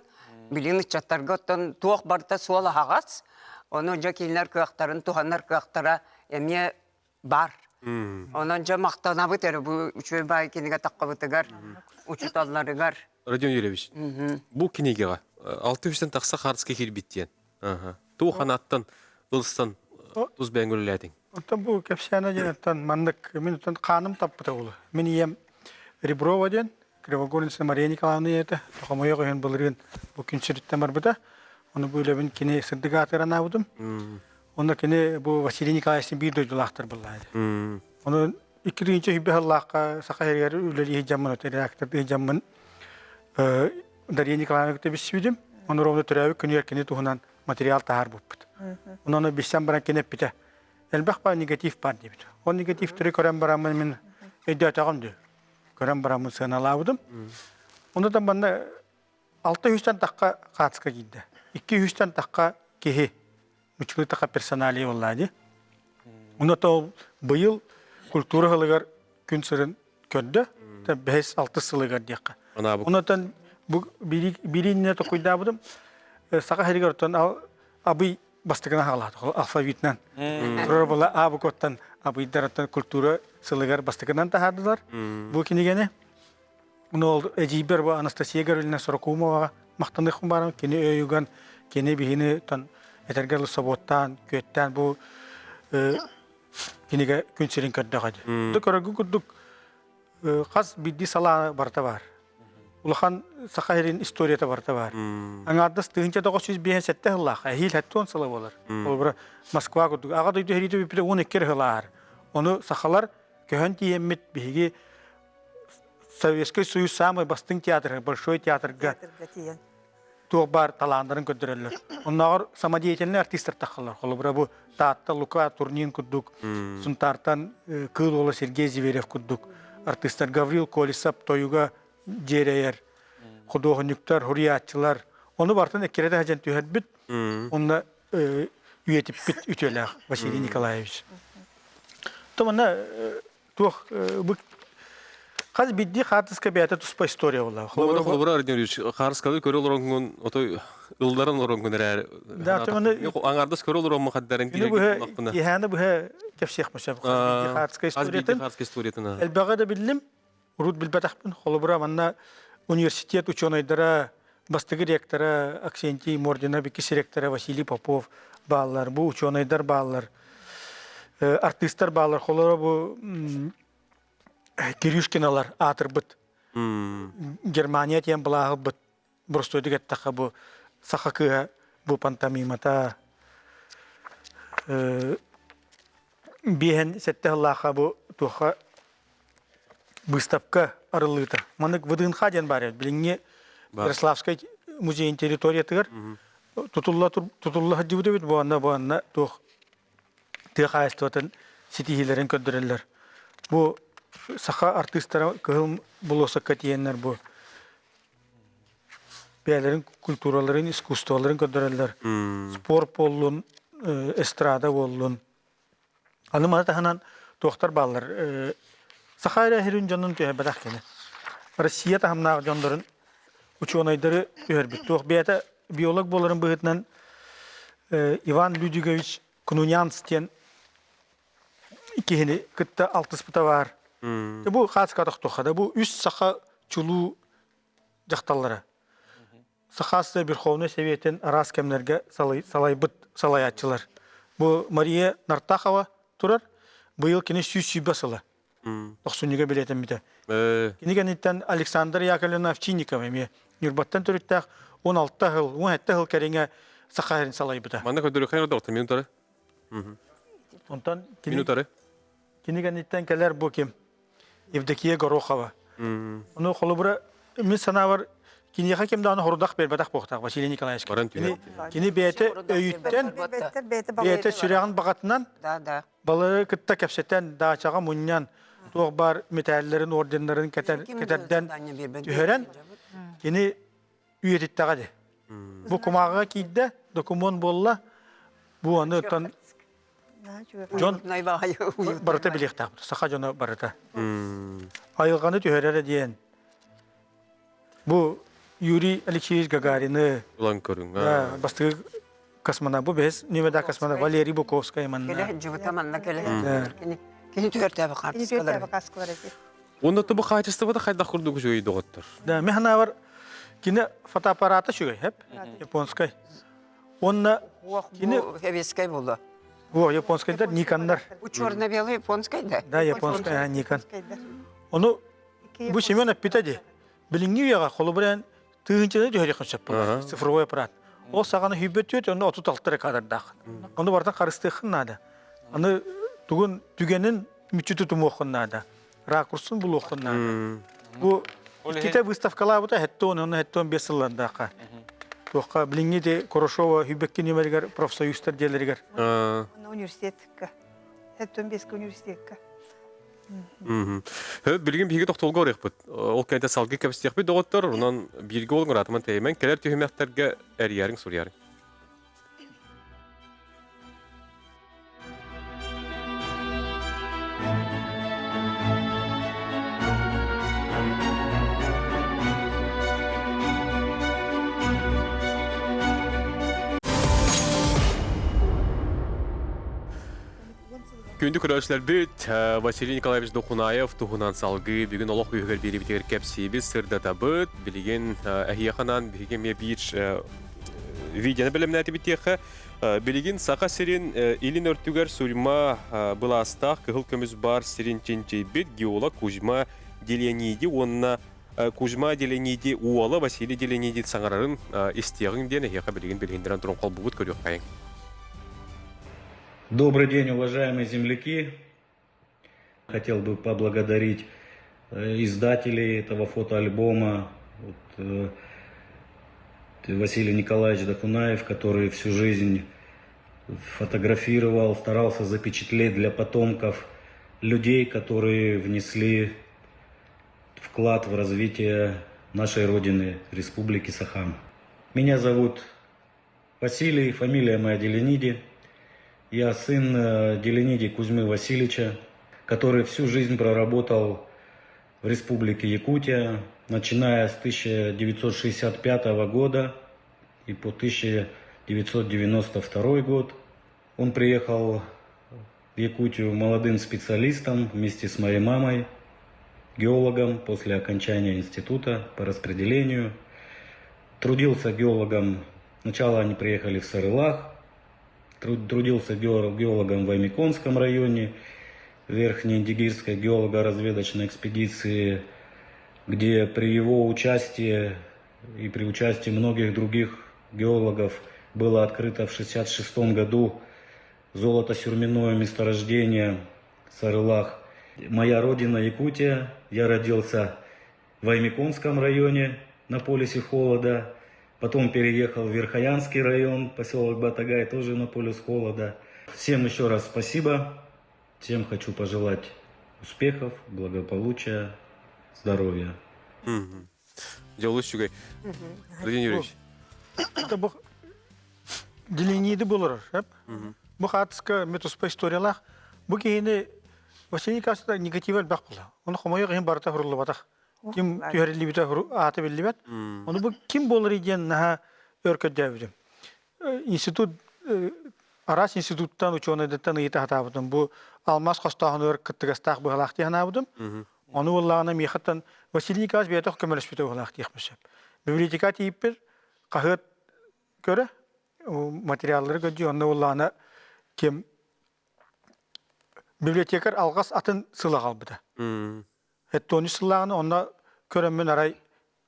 Билигин ыччаттарга оттон туох барыта суол аһаҕас. Ону дьэ кинилэр кыахтарын туһанар кыахтара эмиэ бар. Онон дьэ махтанабыт эрэ бу үчүгэй баай кинигэ таххабытыгар, учууталларыгар. Родион Юрьевич, бу кинигэҕэ 600-тэн тахса хаартыска киирбит диэн. Туох анааттан ылсан тус бэйэҥ үлэлээтиҥ? Оттон бу кэпсээнэ диэн оттон маннык мин оттон хааным таппыта буолуо. Мин ийэм Реброва диэн Кривогорница Мария Николаевна ийэтэ хомойуох иһин былырыын бу күн сириттэн барбыта. Ону бу үлэбин кини сырдык аатыгар анаабытым. Онно кини бу Василий Николаевичтыын биир дойдулаахтар быллаады. Ону икки тыһыынча сүүрбэ сыллаахха Саха сиригэр үлэлии сылдьаммын, редактордыы сылдьаммын Дария Николаевна кытта билсибитим. Ону ровно төрөөбүт күнүгэр кини туһунан материал таһаарбыппыт. Онон билсэн баран кини эппитэ, элбэх баар негатив баар диэбит. Ол негативтэри көрөн бараммын мин өйдөөтөҕүм дии. Көрөн бараммын сыаналаабытым. Онно да манна 600-тэн тахха хаацка киирдэ. 200-тэн тахха киһи мучулуу таха персоналия буоллаа дии. Онно то быйыл культура сылыгар күн сирин көрдө. Бэһис алтыс сылыгар диэххэ. Онотон бу бииринне токуйдаабытым саха сиригэр оттон абый бастакына хаалаат алфавитынан. Турар була абыкоттан абыйдараттан культура сылыгар бастакынан таһаардылар бу кинигэни. Ол эдьиийбэр бу Анастасия Гаврильевна Сорокумоваҕа махтаныахпын баарым. Кини өйүгэн, кини биһини тон этэргэ дылы собуоттаан, күөттээн бу кинигэ күн сирин көрдөҕө дии. Көрөргү курдук хас биирдии салаа барыта баар. Улахан Саха сирин историята барыта баар. Аҥаардас 1957 сыллаах, эһиил 70 сыла буолар. Холобура, Москва курдук. Аҕа дойду сэриитэ бүппүтэ 12 эрэ сыл ааһар. Ону сахалар көһөн тиийэммит биһиги Советский Союз самый бастыҥ театры, Большой театрга туох баар талааннарын көрдөрөллөр. Оннооҕор самодеятельный артистар таххаллар. Холобура бу Таатта Лука Турнин курдук, Сунтаартан Кыыл Уола Сергей Зверев курдук артистар Гаврил Колесов тойуга дьиэрэйэр худуоһунньуктар, хуруйааччылар. Ону барытын эккирэтэ сылдьан түһэрбит. Онно үйэтиппит үтүөлээх Василий Николаевич. То манна туох бу хас биирдии хаартыска бэйэтэ туспа история буолла. Холобура, холобура, Ардинович, хаарысканы көрө олороҥҥун, отой ылларан олороҥҥун эрээр. Да, Аңардас көрө олороммун хаддаран киирэ быһа киһээни быһа кэпсиэх сөп. Хас биирдии хаартыска историятын. Хас историятын. Элбэҕи да биллим, урут билбэтэхпин. Холобура, манна университет ученайдара, бастакы ректора Аксентий Мординов, иккис ректора Василий Попов бааллар, бу ученайдар бааллар. Артыыстар бааллар. Холоро бу Кирюшкиналар аатырбыт. Германия диэн былааһылбыт боростуойдук эттэххэ бу саха кыыһа бу пантомимата биэһэн сэттэ сыллаахха бу туохха выставка арыллыыта. Маннык ВДНХ диэн баар билиҥҥи Ярославскай музейын территориятыгар тутулла тутулла сылдьыбыт эбит буонна буонна туох тыа хаһаайыстыбатын ситиһиилэрин көрдөрөллөр. Бу саха артыыстара Кыһыл болуоссакка тиийэннэр бу. бэйэлэрин культураларын, искусстволарын көрдөрөллөр. Спорт буоллун, эстрада буоллун. Аны маны таһынан туохтар бааллар. Саха эрэ иһирин дьонун түһэрбэтэх кини. Россия таһымнаах дьоннорун учуонайдары түһэрбит. Туох бэйэтэ биолог буоларын быһыытынан Иван Людвигович Кунунянц диэн киһини кытта алтыспыта баар. Бу хааска тохтуохха да бу үс саха чулуу дьахталлара. Саха Верховнай Советин араас кэмнэргэ салайбыт салайааччылар. Бу Мария Нартахова турар. Быйыл кини 120 сыла. Тохсунньуга билиэтэммитэ. Кини кэнниттэн Александр Яковлевна Овчинникова эмиэ Ньурбаттан төрүттээх 16 сыл, 17 сыл кэриҥэ Саха сирин салайбыта. Манна көрдөрүөххэ доктор минутары. Онтон кини, кини кэнниттэн кэлэр бу ким? Евдокия Горохова. Ону холобура мин санаабар киниэхэ ким даҕаны хорудах биэрбэтэх буолуохтаах Василий Николаевич. Кини, кини бэйэтэ өйүттэн, бэйэтэ сүрэҕин баҕатынан балары кытта кэпсэтэн, даачаҕа мунньан, туох баар мэтээллэрин, орденнарын кэтэр, кэтэрдэн түһэрэн, кини үйэтиттэҕэ дии. Бу кумааҕыга киирдэ, докумуон буолла. Бу аны оттон дьон барыта билиэхтээх. Саха дьоно барыта. Айылҕаны түһэрэрэ диэн. Бу Юрий Алексеевич Гагарины Улан көрүҥ. бастакы космонавт бу бэһис нүөмэрдээх космонавт Валерий Буковскай манна. Кэлэ дьыбыта манна кэлэ. Кини түөртээбэ хаартыскалар. Онно бу хаачыстыбата хайдах курдук үчүгэй доҕоттор. Да, мен ханабар кини фотоаппарата үчүгэй, хэп, японскай. Онна кини Хевескай буолла. О, японскайдар Никоннар. Бу черно-белый японскай да? Да, японскай, Никон. Ону бу Семен эппитэ ди. Билиҥҥи үйэҕэ холобура тыһыынчаны түһэриэххин сөп буолар. Цифровой аппарат. Ол саҕана сүүрбэт түөрт, онно 36 эрэ кадрдаах. Ону барытын харыстыаххын наада. Аны тугун түгэнин мүччү тутумуоххун наада. Ракурсун булуоххун наада. Бу иккитэ выставкалаабыта 70, онно 75 сыллардаахха. Туохха билиҥҥи де Хорошова Хүбэкки нүмеригэр профсоюзтар дьиэлэригэр. Университетка. 75 университетка. Билигин биһиги тохтолго барыахпыт. Ол кэннэ салгыы кэпсэтиэхпит доҕоттор. Онон бииргэ буолуҥ ыраатыман тэйимэн кэлэр түһүмэхтэргэ эрийэриҥ суруйарыҥ. Күндү көрөөччүлэрбит, Василий Николаевич Дохунаев туһунан салгыы бүгүн олох үһүгэр биэрибитигэр кэпсиибит, сырдатабыт. Билигин эһиэхэ биһиги эмиэ биир видеоны бэлэмнээтибит диэххэ. Билигин Саха сирин илин өртүгэр сурьма былаастаах кыһыл көмүс баар сирин чинчийбит геолог Кузьма Делениди уонна Кузьма Делениди уола Василий Делениди саҥарарын истиэҕиҥ диэн эһиэхэ билигин билиһиннэрэн туран холбубут көрүөххэйиҥ. Добрый день, уважаемые земляки. Хотел бы поблагодарить издателей этого фотоальбома, вот, Василий Николаевич Докунаев, который всю жизнь фотографировал, старался запечатлеть для потомков людей, которые внесли вклад в развитие нашей Родины, Республики Сахам. Меня зовут Василий, фамилия моя Делениди. Я сын Делениди Кузьмы Васильевича, который всю жизнь проработал в Республике Якутия, начиная с 1965 года и по 1992 год. Он приехал в Якутию молодым специалистом вместе с моей мамой, геологом после окончания института по распределению. Трудился геологом. Сначала они приехали в Сарылах, трудился геологом в Аймиконском районе, Верхнеиндигирской геолого-разведочной экспедиции, где при его участии и при участии многих других геологов было открыто в 1966 году золото-сюрменное месторождение Сарылах. Моя родина Якутия. Я родился в Аймиконском районе на полюсе холода. Потом переехал в Верхоянский район, поселок Батагай, тоже на полюс холода. Всем еще раз спасибо. Всем хочу пожелать успехов, благополучия, здоровья. Дьэ олус үчүгэй. Владимир Юрьевич. Бу Делениди булар. Бу хаатыска ми туспа историялаах. Бу киһини Василий Николаевич негатив элбэх була. Оны хомойуох иһин барыта хуруллубатах. Ким түһэриллибитэ аата биллибэт. Ону бу ким буолар диэн наһаа өр көрдөөбүтүм. Институт араас институттан учуонайдартан ыйыта сатаабытым. Бу алмаас хостооһунугар кыттыгастаах быһалаах дии санаабытым. Ону буоллаҕына миэхэттэн Василий Николаевич бэйэтэ көмөлөспүтэ быһалаах диэхпин сөп. Библиотека тиийиппит хаһыат көрө, материаллары көрдүү, онно буоллаҕына ким библиотекарь алҕас атын сыл аҕалбыта. Эттони сыллааҕына онно көрөммүн арай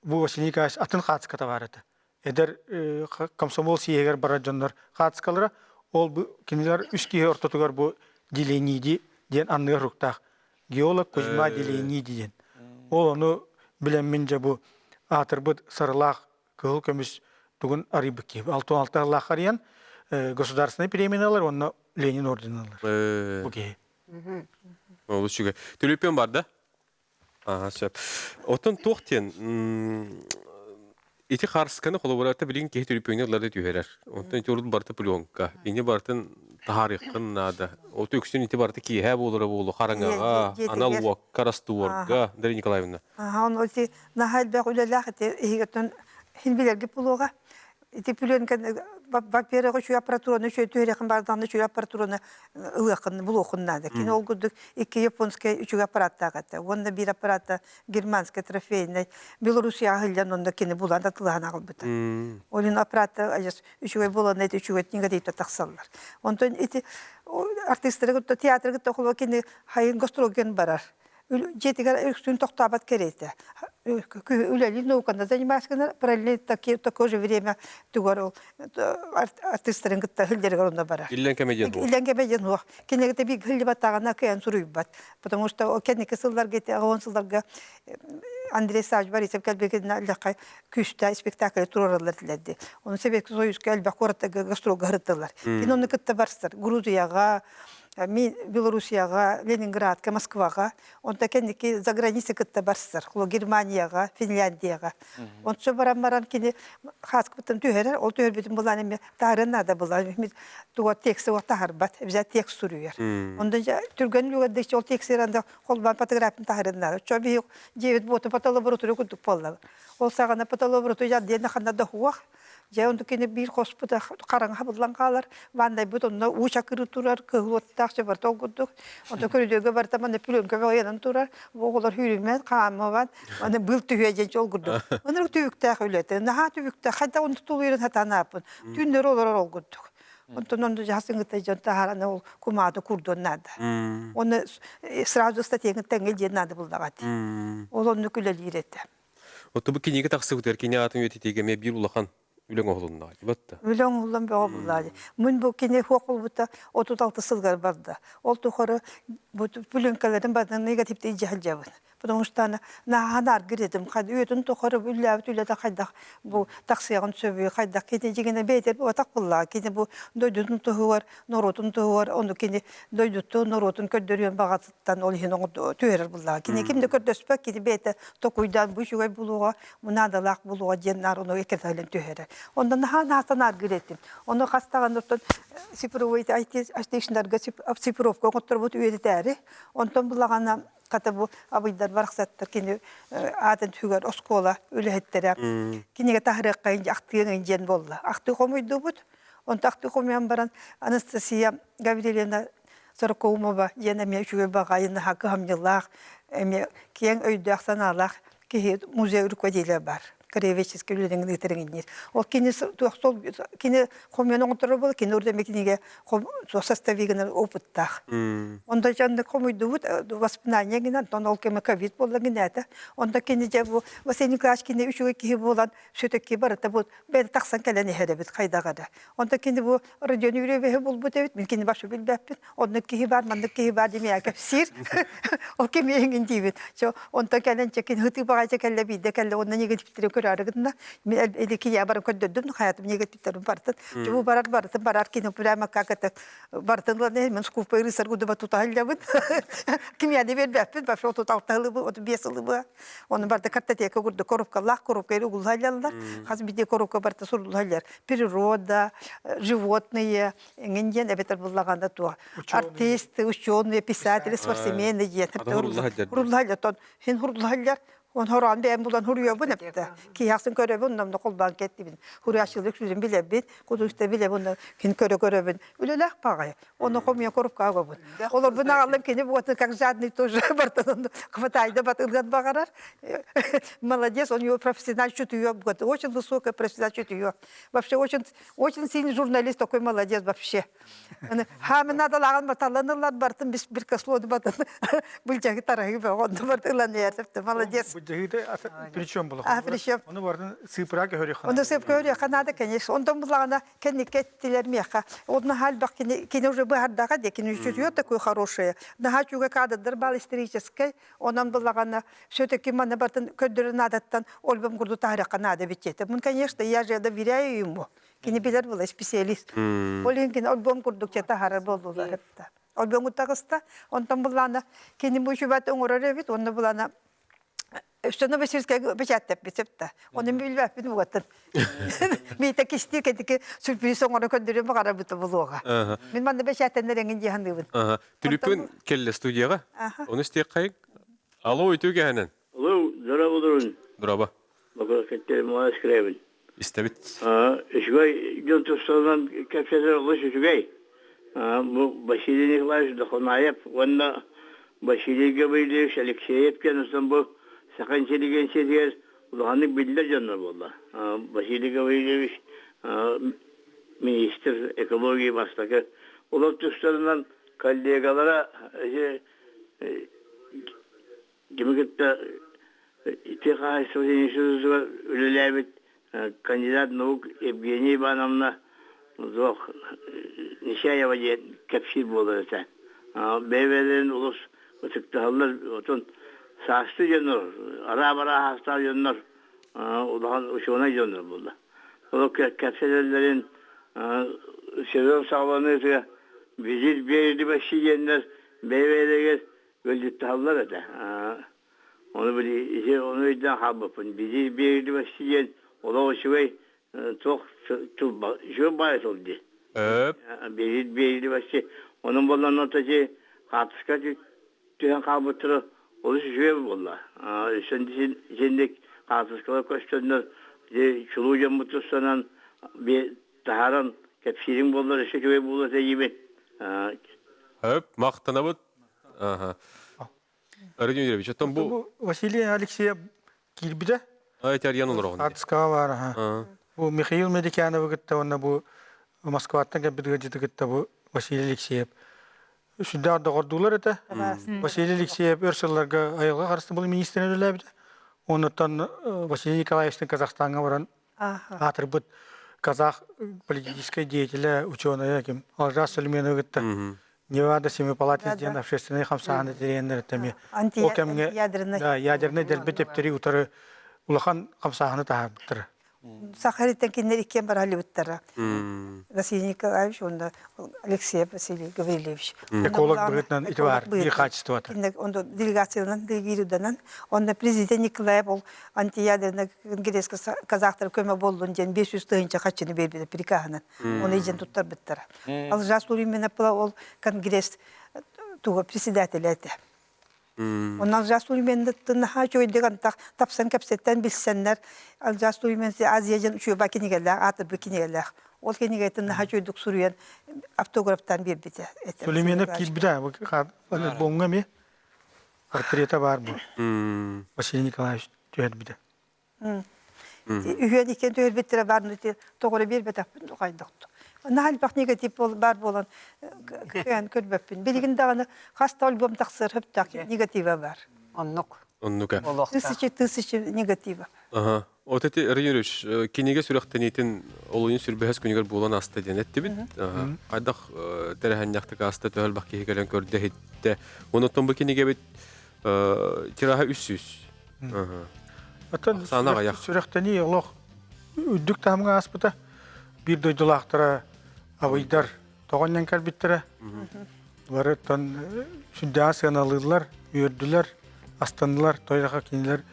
бу Василий Николаевич атын хаацката баар этэ. Эдэр комсомол сиэһигэр барар дьоннор хаацкалара ол бу кинилэр үс киһи ортотугар бу Делениди диэн анныгар руктаах геолог Кузьма Делениди диэн. Ол ону билэммин дьэ бу аатырбыт сарылаах кыһыл көмүс тугун арыйбыт киһи. 66 сыллаах арыйан государственный премияны ылар уонна Ленин орденын ылар. Бу киһи. Олус үчүгэй. Түлүпүөн бар да? Аха, сөп. Оттон туох диэн ити харсканы холобурата билигин киһи түлүпүөҥҥэ ылларда түһэрэр. Онтон ити урут барыта пленка. Ини барытын таһаарыаххын наада. Ол үксүн ити барыта киэһэ буолара буолуо хараҥаҕа, анал уокка, растворга, Дарья Николаевна. Аха, он ити наһаа элбэх үлэлээх ити иһигиттэн хин билэргит буолуоҕа. Ити пленка во-первых, үчүгэй аппаратураны үчүгэй түһэриэххин баардаҕына үчүгэй аппаратураны ылыаххын, булуоххун наада. Кини ол курдук икки японскай үчүгэй аппараттаах этэ. Уонна биир аппарата германскай трофейнай Белоруссияҕа сылдьан онно кини булан атылаһан аҕалбыта. Ол иһин аппарата адьас үчүгэй буолан ити үчүгэй негативтар тахсаллар. Онтон ити артыыстары кытта театры кытта холобур кини хайын гастролген барар. Дьиэтигэр үксүн тохтообот кэриэтэ. Үлэлиир науканы заниматься гынар, параллельно такое же время тугар ол артыыстарын кытта сылдьарыгар онно барар. Иллэҥ кэмэ диэн буол. Иллэҥ кэмэ диэн суох. Кинилэргэ биир сылдьыбатаҕына кыайан суруйбат. Потому что кэнники сылларга ити он сылларга Андрей Савич Борисов кэлбигинэ лэххэ күүстээх спектакль туруораллар этилэрди. Ону Советский Союзка элбэх куораттарга гастролга сырыттылар. Кини ону кытта барсар. Грузияҕа, Белоруссияҕа, Ленинградка, Москваҕа, онто кэнники за граница кытта барсар, Германияҕа, Финляндияҕа. Онто баран баран кини хааскыбыттан түһэрэр, ол түһэрбитин булан эми таһарын наада була. Туга текст таһарбат, обязательно текст суруйар. Онда түргэн үлүгэрдик ол текст анда холбоон фотографияны таһарын наада. Чо биһи дьиэбит буоту патолаборатория курдук буолла. Ол саҕана патолаборатория диэн ханна да хуох. Дьэ, онту кини биир хоспута хараҥа хабыллан хаалар, ваннайбыт онно уу чакыры турар, кыһыл уоттаах чабарта ол курдук. Онто көрүдүөргэ барыта манна пленка бөҕөйөнөн турар, бу оҕолор сүүрүмэн, хааммабан, аны быыл түһүө диэн ол курдук. Ынырык түбүктээх үлэтэ, наһаа түбүктээх, хайдах онту тулуйарын сатаан ааппын. Түүннэри олорор ол курдук. Онтон онно дьаһасыҥыта дьон таһааран ол кумаады курдуон наада. Оны сразу статьяны тэҥҥэ диэн наада буллаҕа Ол оннук үлэлиир этэ. Оттон бу кинигэ тахсыбытыгар кини аатын үйэтитиигэ эмиэ биир улахан үлэҥ оһолуннаҕа дии батта. Үлэ оҥоһуллан бөҕө буллаа дии. Мин бу кини суох буолбута 36 сылгар барда. Ол тухары бу пүлүҥкэлэрин барытын негативтик илдьэ сылдьабын. Потому что наһаа аргыр этим. Үйэтин тухары үллээбит үлэтэ хайдах бу тахсыаҕын сөбүй, хайдах кини дьигинэ бэйэтэ буотах буллаа. Кини бу дойдутун туһугар, норуотун туһугар, ону кини дойдутун, норуотун көрдөрүөн баҕатын тан ол иһин түһэрэр буллаҕа. Кини ким да көрдөспөт, кини бэйэтэ токуйдаан бу үчүгэй булуоҕа, бу наадалаах булуоҕа диэн наар ону эккирэтэлэн түһэрэр. Онно наһаа наһаа аргыр этим. Ону хас даҕаны оттон цифровой айтишнарга цифровка оҥотторбут үйэтитээри. Онтон булаҕана хата бу абыйдар барахсаттар кини аатын түгэр оскуола үлэһиттэрэ кинигэ таһырыахха ахтыаҥ диэн буолла. Ахтыы хомуйдубут. Онто ахтыы хомуйан баран Анастасия Гаврильевна Сорокоумова диэн эмиэ үчүгэй баҕайы наһаа кыһамньылаах, эмиэ киэҥ өйдөөх-санаалаах киһи музей руководителэ бар. Краеведческий үлэлэрин ыытар иҥниир. Ол кини туох сол кини хомуйан оҥотторор буола, кини урут эмиэ кинигэ составигынан опыттаах. Онто дьонно хомуйдубут воспоминания гынан, онтон ол кэмэ ковид буолла гинээтэ. Онто кини дьэ бу Василий Николаевич кини үчүгэй киһи буолан все-таки барыта бу бэйэтэ тахсан кэлэн иһэр эбит хайдах эрэ. Онто кини бу Родион Юрьевиһы булбут эбит, мин кини башы билбэппин. Оннук киһи бар, маннык киһи бар диэн кэпсиир. Ол ким эҥин диибин. Чо, онтон кэлэн чэ кини хытыы баҕайча кэллэ биирдэ кэллэ, онно негативтери көрдө. көрөөрү гынна. Мен элеки я барып көрдөрдүм, хаятым негативтерин бартын. Чубу барар барытын барар кино прямо как это бартын ланы мен скупой рыцарь гудуба туталлабын. Ким яды бербеппин, вообще отут алтылыбы, оту бес ылыбы. Оны барда картотека курду коробкалах, коробка угулаллар. Хас биде коробка барта сурулаллар. Природа, животные, эҥин диэн эбэтэр буллаганда туох артисты, ученые, писатели, спортсмены диэн хуруллаһаллар. Хин хуруллаһаллар. Он хороон бэйэм булан хуруйабын эптэ. Киһиэхсин көрөбүн, онно холбоон кеттибин. Хуруйаччылык сүрүн билэбин, кудуста билэбин, кин көрө көрөбүн. Үлэлээх паҕай. Ону хомуйа коробка агабын. Олорбун аҕаллым кини буотун как жадный тоже бартан хватайды батылган баҕарар. Молодец, у него профессиональное чутье, очень высокое профессиональное чутье. Вообще очень очень сильный журналист, такой молодец вообще. Хаамын надалааҕын баталланылар бартын бис бир каслоду батын былдьаһы тарахы бөҕө барт ылан эрепти молодец. Былдьаһыыта причем было? А причем? Оны бардын сыпыра көһөрү Оны сып көһөрү надо, конечно. Онтон буллагана кенникке тилер меха. Одна хальбах кини уже быһардаға де кини чутье такое хорошее. Наха чуга кадрдар бал исторической. Онон буллагана все-таки мана бартын көддөрү надаттан ольбам курду тарихка надо битете. Мун, конечно, я же доверяю ему. Кини билер була специалист. Ол иһин кини альбом курдук чета харар болдулар эпта. Альбом тагыста, онтон буллана кини бу шубат оҥорор эбит, онно булана Өстөнө бесирскэ бечаттеп бисепта. Оны билбэппин бугаттын. Миите кисти кетики сюрприз оҥоро көндүрүм баҕара бута булуоҕа. Мин манна бечаттеннер эҥин диэханныыбын. Түлүпүн келле студияға. Оны истиэххайык. Алло, үтүө кэһэнэн. Алло, здорово, Дороба. Бакыракеттер Муаз Киребин. Истэбит. Үчүгэй дьон тустарынан кэпсэтэр олус үчүгэй. Бу Василий Николаевич Дохунаев уонна Василий Гаврильевич Алексеев диэн бу саха интеллигенциятыгар улаханнык биллэр дьоннор буолла. Василий Гаврильевич министр экологии бастакы. Олор тустарынан коллегалара Кими кытта ити хаһаайыстыбатын институтугар үлэлээбит кандидат наук Евгения Ивановна суох Нечаева диэн кэпсиир буолар этэ. Бэйэ-бэйэлэрин олус ытыктаһаллар, отон саастыы дьоннор, араа-бараа саастаах дьоннор улахан учуонай дьоннор буолла. Ол кэпсэтэллэрин сезон саҕаланыытыгар визит биэрдибэсси диэннэр бэйэ-бэйэлэригэр Ыалдьыттаһаллар этэ. Ону били ити ону өйдөөн хаалбыппын. Били биэрдибэсси диэн олох үчүгэй туох тыл үчүгэй баайа тыл дии. Били биэрдибэсси онон буоллан ити хаартыска түһэн хаалбыттара олус үчүгэй буолла. Итинник хаартыскалар көстөннөр ити чулуу дьоммут тустанан таһааран кэпсиириҥ буоллар өссө үчүгэй буолуо этэ диибин. Хөп, махтанабыт. Ага. Родион Юрьевич, оттон бу... Василий Алексеев киирбитэ. Ай, Арьян олороҕун. Артыскаҕа баар, аха. Бу Михаил Медикяновы кытта уонна бу Москваттан кэлбит ыалдьыты кытта бу Василий Алексеев сүрдээх доҕордуулар этэ. Василий Алексеев өр сылларга айылҕа харыстабыл министринэн үлэлээбитэ. Онуттан Василий Николаевичтын Казахстаҥҥа баран аатырбыт казах политическай деятеля, ученая ким Алжас Сулейменовы кытта Невада Семипалатинск диэн общественнай хамсааһыны тэрийэннэр эмиэ ол кэмҥэ ядерный ядерный дэлби тэптэри утары улахан хамсааһыны таһаарбыттара. Сахариттан кинилэр иккиэн баралыбыттара. Василий Николаевич уонна Алексей Василий Гаврильевич. Эколог быһыытынан ити баар биир хаачыстыбата. Онно делегациянан делегируданан онно президент Николаев ол антиядерный конгресска казахтар көмө боллун диэн 500 тыһыынча хаччыны биэрбитэ прикаһынан. Оны иджен туттарбыттара. Алжас Туриминапла ол конгресс туга председателя этэ. Онно Алжас Туриминаттын наһаа үчүгэйдик антах тапсан кэпсэттэн билсэннэр Алжас Туримин Азия дьон үчүгэй кинигэлээх, аатырбыт кинигэлээх. Ол кинигэтин наһаа үчүгэйдик суруйан автографтаан биэрбитэ. Сулейменов киирбитэ альбомҥа эмиэ портрета баар бу. Василий Николаевич түһэрбитэ. Үһүөн иккиэн түһэрбиттэрэ баар тоҕо эрэ биэрбэтэхпин хайдахту. Наһаа элбэх негатив баар буолан кыайан көрбөппүн. Билигин даҕаны хас да альбом тахсар сөптөөх негатива бар. Оннук. Оннук. Тысячи тысячи негатива. Ага. Вот эти, Ра Юрьевич, кинигэ сүрэхтэниитин олунньу сүрбэһэс күнүгэр буолан ааста диэн эттибит. Хайдах тэрэһэнньэхтик ааста төһө элбэх киһи кэлэн көрдө иһиттэ. Онон бу кинигэбит тираһа 300. Оттон сүрэхтэнии олох үрдүк таһымҥа ааспыта. Биир дойдулаахтара абыйдар тоҕонньон кэлбиттэрэ. Бары оттон сүрдээҕин сыаналыыллар, үөрдүлэр, астыннылар. Тойоха кинилэр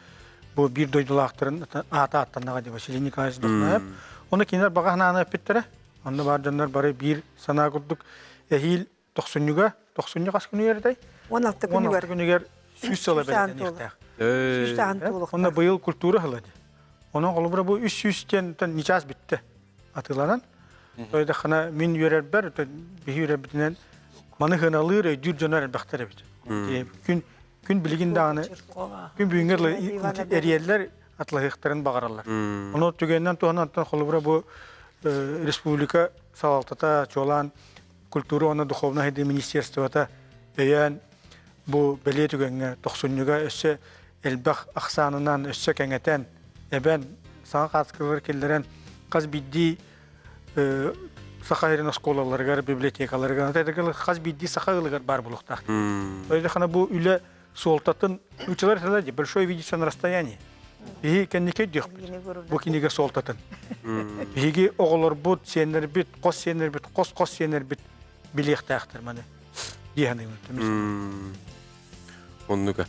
бу биир дойдулаахтарын аата ааттаннаҕа дии Василий Николаевич Дохунаев. Ону кинилэр баҕа санааны эппиттэрэ. Онно баар дьоннор бары биир санаа курдук эһиил тохсунньуга, тохсунньу хас күнүгэр этэй? 16 күнүгэр. 16 күнүгэр 100 сыла бэлиэтэниэхтээх. Онно быйыл культура сыла дии. Онон холобура бу 300 диэн ничаас бүттэ атыыланан. Тойдахына мин үөрэрбэр, биһи үөрэрбитинэн маны хыналыыр, өйдүүр дьонор элбэхтэр эбит. Күн күн билигин даҕаны күн бүгүҥҥэ эрийэллэр атлаһыахтарын баҕараллар. Ону түгэнинэн туһанан холобура бу республика салалтата чуолаан культура уонна духовнай сайдыы министерствота өйөөн бу бэлиэ түгэҥҥэ тохсунньуга өссө элбэх ахсаанынан өссө кэҥэтэн, эбэн, саҥа хаатыскалары киллэрэн хас биирдии саха сирин оскуолаларыгар, библиотекаларыгар, хас биирдии саха ыалыгар баар буолуохтаах. Ол бу үлэ суолтатын училар этэлэр большое видится на расстоянии. Биһи кэнники өйдүөхпүт бу кинигэ суолтатын. Биһиги оҕолорбут, сиэннэрбит, хос сиэннэрбит, хос-хос сиэннэрбит билиэхтээхтэр маны дии саныыбын. Оннука.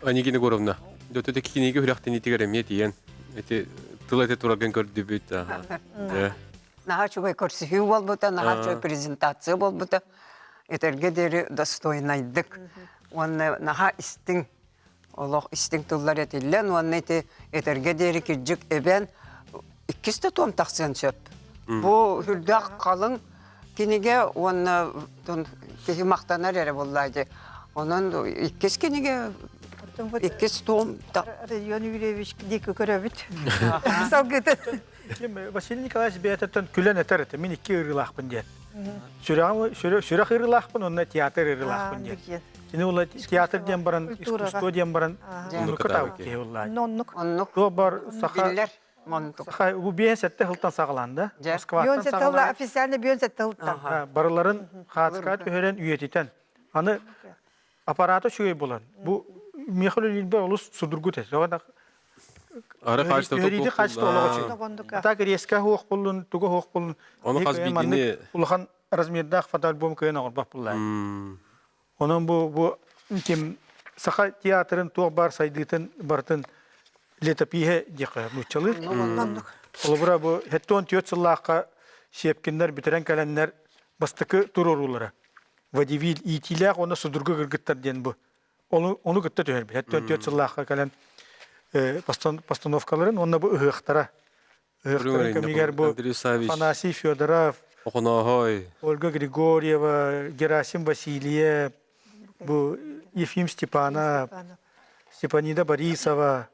Анигина Егоровна, дөтөтө кинигэ үрэхтэнитигэр эмиэ тиийэн ити тыл эте тураргын көрдүбүт. Наһаа үчүгэй көрсүһүү буолбута, наһаа үчүгэй презентация буолбута. Этэргэ диэри достойнайдык уонна наһаа истиҥ олох истиҥ тыллар этиллэн уонна ити этэргэ диэри кирдьик эбэн иккис да туом тахсыан сөп. Бу үрдээх халыҥ кинигэ уонна киһи махтанар эрэ буоллаа дии. Онон иккис кинигэ иккис туом Родион Юрьевич диэки көрөбүт. Салгытын. Василий Николаевич бэйэтиттэн күлэн этэр этэ. Мин икки ырыылаахпын диэн. Сүрэх ырыылаахпын уонна театр ырыылаахпын диэн. Кини ула театр диэн баран, искусство диэн баран, оннук киһи уллаа. Оннук. Оннук. Туох бар саха Биллэр. Монтук. Саха бу биэс сэттэ сылтан саҕалаан да. Москваттан саҕалаан. Официально биэн сэттэ сылтан. Барыларын хаацка түһэрэн үйэтитэн. Аны аппарата үчүгэй буолан, бу миэхэ үлэлиирбэр олус судургу этэ. Ары хаачыстыбата Түһэриити хаачыстыба олох үчүгэй. А так резко суох буоллун, туга суох буоллун. Ону хас биирдиини улахан размердаах фотоальбом кыайан оҥорбот буоллаа. Онон бу бу ким Саха театрын туох баар сайдыытын барытын летопиһэ диэххэ нууччалыы. Холобура бу 74 сыллаахха Сиэпкиннэр бүтэрэн кэлэннэр бастакы туруоруулара Водевиль иитиилээх уонна судургу кыргыттар диэн бу ону, ону кытта түһэрбит. 74 сыллаахха кэлэн постановкаларын уонна бу ыһыахтара ыһыахтарын кэмигэр бу Афанасий Федоров, Охонооһой, Ольга Григорьева, Герасим Васильев, бу Ефим Степанов, Степанида Борисова,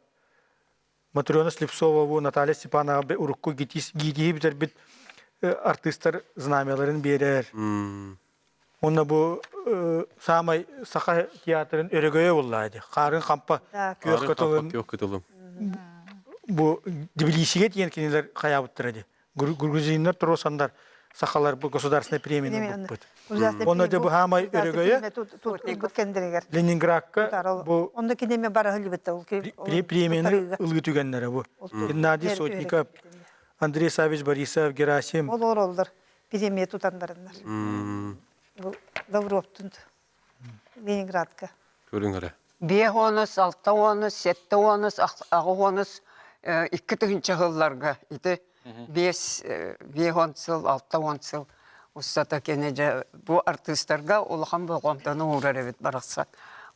Матрена Слепцова, Наталья Степанова урукку ГИТИ бүтэрбит артыыстар знамяларын биэрэр. Уонна бу саамай саха театрын өрөгөйө буолла ди. Хаарын хампа күөх кытылын күөх кытылым. Бу Тбилисиге тиийэн кинилэр хайаабыттара ди. Грузиннар туросандар сахалар бу государственная премияны ылбыппыт. Онно дьэ бу хаамай өрөгөйө Ленинградка бу Онно кинеме барахылыбыта ол премияны ылыы түгэннэрэ бу. Геннадий Сотников, Андрей Савич Борисов, Герасим. Ол олороллор премия тутаннарыннар. Бу Лавровтун Ленинградка. Көрүҥ эрэ. Биэ уонус, алта уонус, сэттэ уонус, аҕа уонус икки тыһыынча сылларга ити биэс биэс уон сыл, алта уон сыл устата кини дьэ бу артыыстарга улахан болҕомтону уурар эбит барахсан.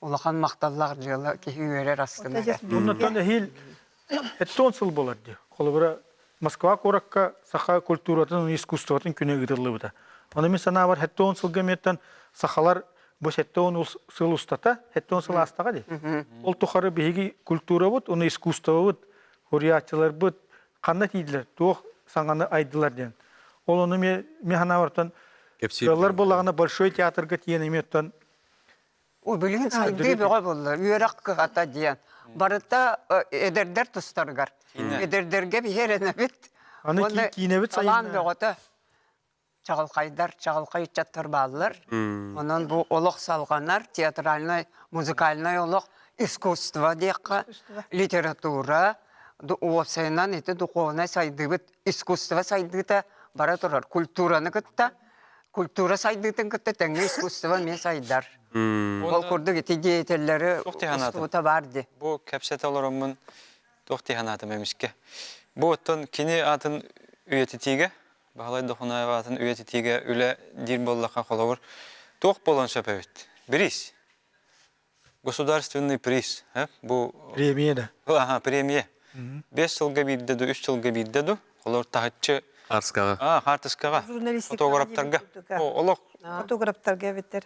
Улахан махталлаах дьыала киһи үөрэр астынар. Оннуттан эһиил эттон сыл буолар дии. Холобура Москва куоракка саха культуратын искусствотын күнэ ыытыллыбыта. Ону мин санаабар 70 сылга эмиэттэн сахалар бу 70 сыл устата, 70 сыл аастаҕа дии. Ол тухары биһиги культурабыт, уну искусствобыт, хуруйааччыларбыт ханна тиийдилэр, туох саҥаны айдылар диэн. Ол ону мен санаабартан кыаллар буоллаҕына Большой театрга тиийэн эмиэттэн О, билигин сайдыы бөҕө буолла, үөрэх кыһата диэн. Барыта эдэрдэр тустарыгар. Эдэрдэргэ биһи эрэнэбит. Аны киинэбит Талаан бөҕөтө. Чаҕылхайдар, чаҕылхай ыччаттар бааллар. Онон бу олох салҕанар, театральнай, музыкальнай олох. Искусство диэххэ, литература, уопсайынан ити духовнай сайдыыбыт, искусство сайдыыта бара турар. Культураны кытта, культура сайдыытын кытта тэҥҥэ искусство эмиэ сайдар. Ол курдук ити деятеллэри устуута баар дии. Бу кэпсэтэ олороммун туох дии санаатым эмискэ. Бу оттон кини аатын үйэтитиигэ, Баһылай Дохунаев аатын үйэтитиигэ үлэ диир буоллахха холобур, туох буолуон сөп эбит? Бириис. Государственный приз. Бу Премия да. Аха, премия. 5 сылга биирдэ ду, 3 сылга биирдэ ду, холобур таһыччы Хаартыскаҕа. А, хаартыскаҕа. Фотографтарга. Олох Фотографтарга эбиттэр.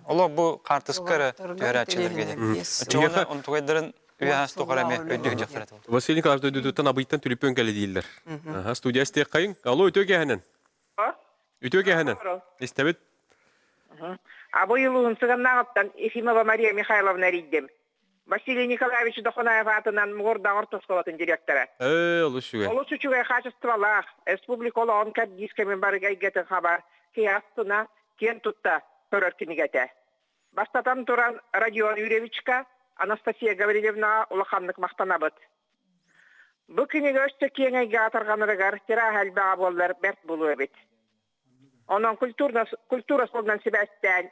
Олох бу хаартыска эрэ түһэрээччилэргэ диэн. Оччоҕуна онтугайдарын үйэһээс тухары эмиэ өйдүү дьахтар этэ. Василий Николаевич дойдутуттан абыйтан түлүппүөн кэлэ дииллэр. Студия истиэххэйиҥ. Алло, үтүө киэһэнэн. Үтүө киэһэнэн. Истэбит. Абый улууһун Сыганнааҕыттан Ефимова Мария Михайловна эрийдим. Василий Николаевич Дохунаев аатынан Мугурдаах орто оскуолатын директора. Ээ, олус үчүгэй. Олус үчүгэй хаачыстыбалаах, республика олоҕун кэрдиис кэмин барыга эйгэтин хабар, киһи астына, киэн тутта көрөр кинигэтэ. Бастатан туран, Родион Юрьевичка, Анастасия Гаврильевнаҕа улаханнык махтанабыт. Бу кинигэ өссө киэҥ эйгэҕэ тарҕанарыгар тираһа элбэҕэ буоллар бэрт буолуо эбит. Онон культура суолунан сибээстээн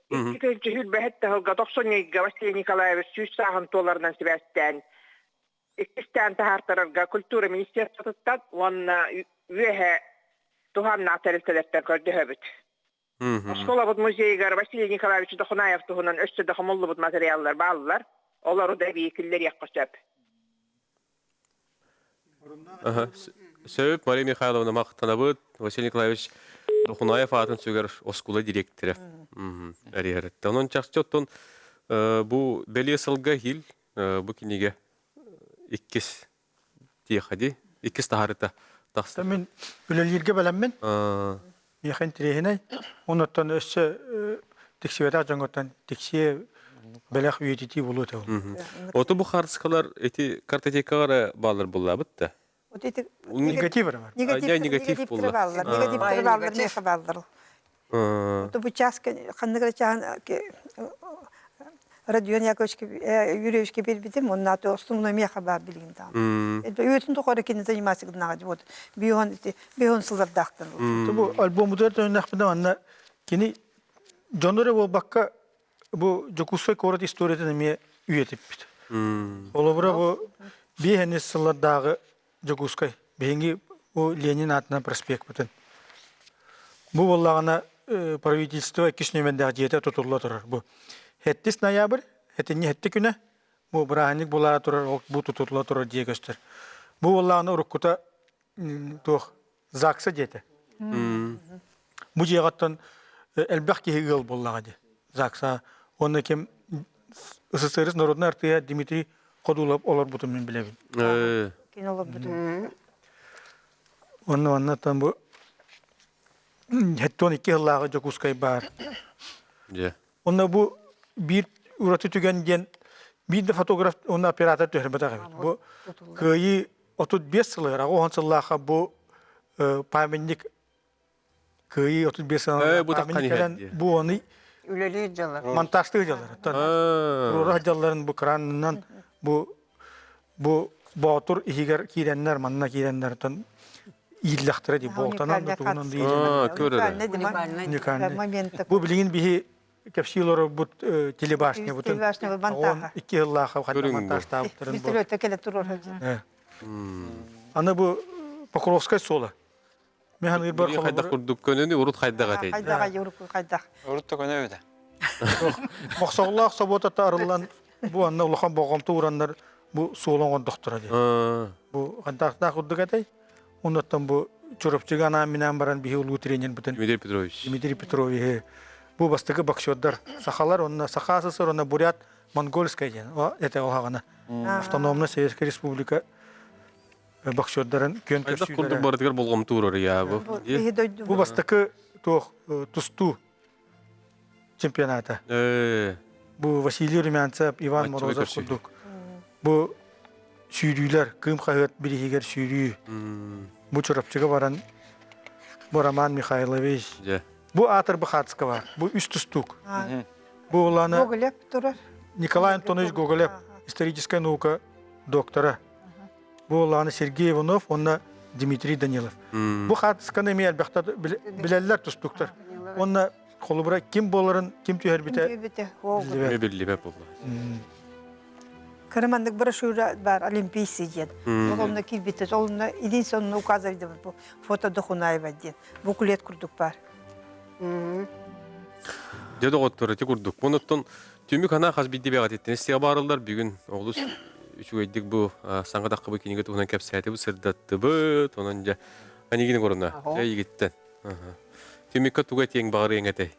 2 сүүрбэһит сылга тохсунньуга Василий Николаевич 100 сааһын туоларынан сибээстээн иккистээн таһаартарарга культура министерствотыттан уонна үөһэ туһааннаах тэрилтэлэртэн көрдөһөбүт. Оскуолабыт музейыгар Василий Николаевич Дохунаев туһунан өссө да хомуллубут материаллар бааллар. Олору да эбии киллэриэххэ сөп. Сөп, Мария Михайловна махтанабыт. Василий Николаевич Дохунаев аатын сүгэр оскуола директора. Эриһэрэтте. Онон чахчы оттон бу бэлиэ сылга хил бу кинигэ иккис тиэхэди, иккис таһарыта тахса. Мин үлэлииргэ бэлэммин. Миэхэ интэриэһинэй. Онуттан өссө тиксибэтэх дьоҥҥоттон тиксиэ бэлэх үйэтитии буолуо этэ ол. Оту бу хаартыскалар эти картотекаҕа эрэ бааллар буллаабыт да. Вот эти Негатив эрэ бар. Негатив, негатив негативтер бааллар. Негативтер бааллар, миэхэ бааллар. Вот бу час ханнык эрэ чаһын Родион Яковлевичка Юрьевичка биэрбитим, онно основной миэхэ баар билигин даҕаны. Үйэтин тухары кини заниматься гынаҕа вот бион бион сыллардаахтан. Бу альбомутугар төннөхпүнэ манна кини дьону эрэ буолбакка бу Дьокуускай куорат историятын эмиэ үйэтиппит. Холобура бу биэһэнис сыллардааҕы Дьокуускай биһиги бу Ленин аатынан проспекпытын. Бу буоллаҕына правительство иккис нүөмэрдээх дьиэтэ тутулла турар. Бу 7 ноябрь, этинни 7 күнэ бу бырааһынньык буолаара турар, ол бу тутулла турар дьиэ көстөр. Бу буоллаҕына уруккута туох ЗАГСа дьиэтэ. Бу дьиэҕэ элбэх киһи ыал буоллаҕа дии. ЗАГСа уонна ким СССР народнай артыыһа Дмитрий Ходулов олорбутун мин билэбин. Кини олорбутун. Онно оннотон бу 72 сыллааҕы Дьокуускай баар. Онно бу биир ураты түгэн диэн биир да фотограф уонна оператор түһэрбэтэх эбит. Бу Кыайыы 35 сылыгар, 80 сыллаахха бу памятник Кыайыы 35 сылынан бу памятник кэлэн бу оны Үлэлиир дьалар. монтажтыы дьаллар. Туруора дьалларын бу кранынан бу бу Боотур иһигэр киирэннэр, манна киирэннэр оттон ииллэхтэрэ дии, буолтанан да тугунан да ииллэнэр. Уникальный. Бу билигин биһи кэпсии олорорбут телебашнябытын 12 сыллаах ханна монтажтаабыттарын бу. Вертолетта кэлэ турар. Аны бу Покровскай суола. Мен ханыырбар хайдах курдук көнөнү урут хайдах этэй. Хайдах урут хайдах. Урут да көнө эбитэ. Мохсоҕолоох собуотата арыллан бу анна улахан болҕомто ураннар бу суолу оҥордохторо дии. Бу хантаахтаах курдук этэй. Оннуттан бу Чурапчыга анаан-минээн баран биһи улуу тренербитин Дмитрий Петрович. Дмитрий Петровиһы бу бастакы боксердар сахалар онно Саха СССР онно Бурят Монгольская диэн этэ оһаҕана автономная Советская Республика боксердарын күөн Хайдах курдук барытыгар болҕомто уурар я бу. Бу бастакы туох тустуу чемпионата. Бу Василий Румянцев, Иван Морозов курдук. Бу сүүрүүлэр, Кыым хаһыат бириһигэр сүүрүү. Бу Чурапчыга баран бу Роман Михайлович. Бу Аатыр Бахатского, бу үс тустуук. Бу улаана Гоголев турар. Николай Антонович Гоголев, историческая наука доктора. Бу улаана Сергей Иванов, онна Дмитрий Данилов. Бу хаартысканы эмиэ элбэхтэ билэллэр тустуктар. Онна холобура ким буоларын, ким түһэрбитэ биллибэт. Биллибэт буолла. Кыра маннык брошюра бар Олимпийцы диэн. Ол онно киирбитэ, ол онно единственное указывали бу фото Дохунаева диэн. Буклет курдук бар. Дьэ доҕоттор, ити курдук. Онуттан түмүк анаа хас биирдии бэҕэтиттэн истиэҕэ баарыллар. Бүгүн олус үчүгэйдик бу саҥа таххыбыт кинигэ туһунан кэпсээтибит, сырдаттыбыт. Онон дьэ Анигина Егоровна, дьэ эйигиттэн. Түмүккэ тугу этиэҥ баҕарыаҥ этэй?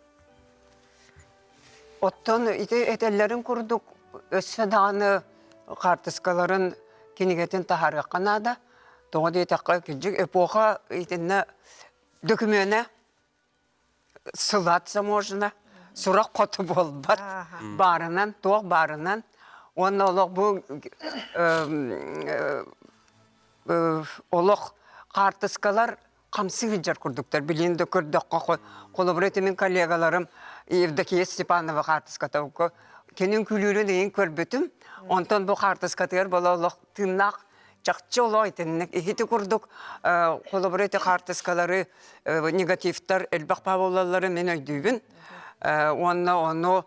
Оттон ити этэллэрин курдук өссө даҕаны хаартыскаларын кинигэтин таһаарыахха наада. Тоҕо диэтэххэ, кырдьык эпоха итиннэ дөкүмүөнэ сылаатса можно, сурах хоту буолбат. Баарынан, туох баарынан. Уонна олох бу олох хаартыскалар хамсыы сылдьар курдуктар. Билигин да көрдөххө, холобура ити мин коллегаларым Евдокия Степанова хаартыската кини үҥкүүлүүрүн ыйын көрбүтүм. Онтон бу хаартыскатыгар буола олох тыыннаах чахчы олох итинник иһити курдук холобура ити хаартыскалары негативтар элбэх буолалларын мин өйдүүбүн. Уонна ону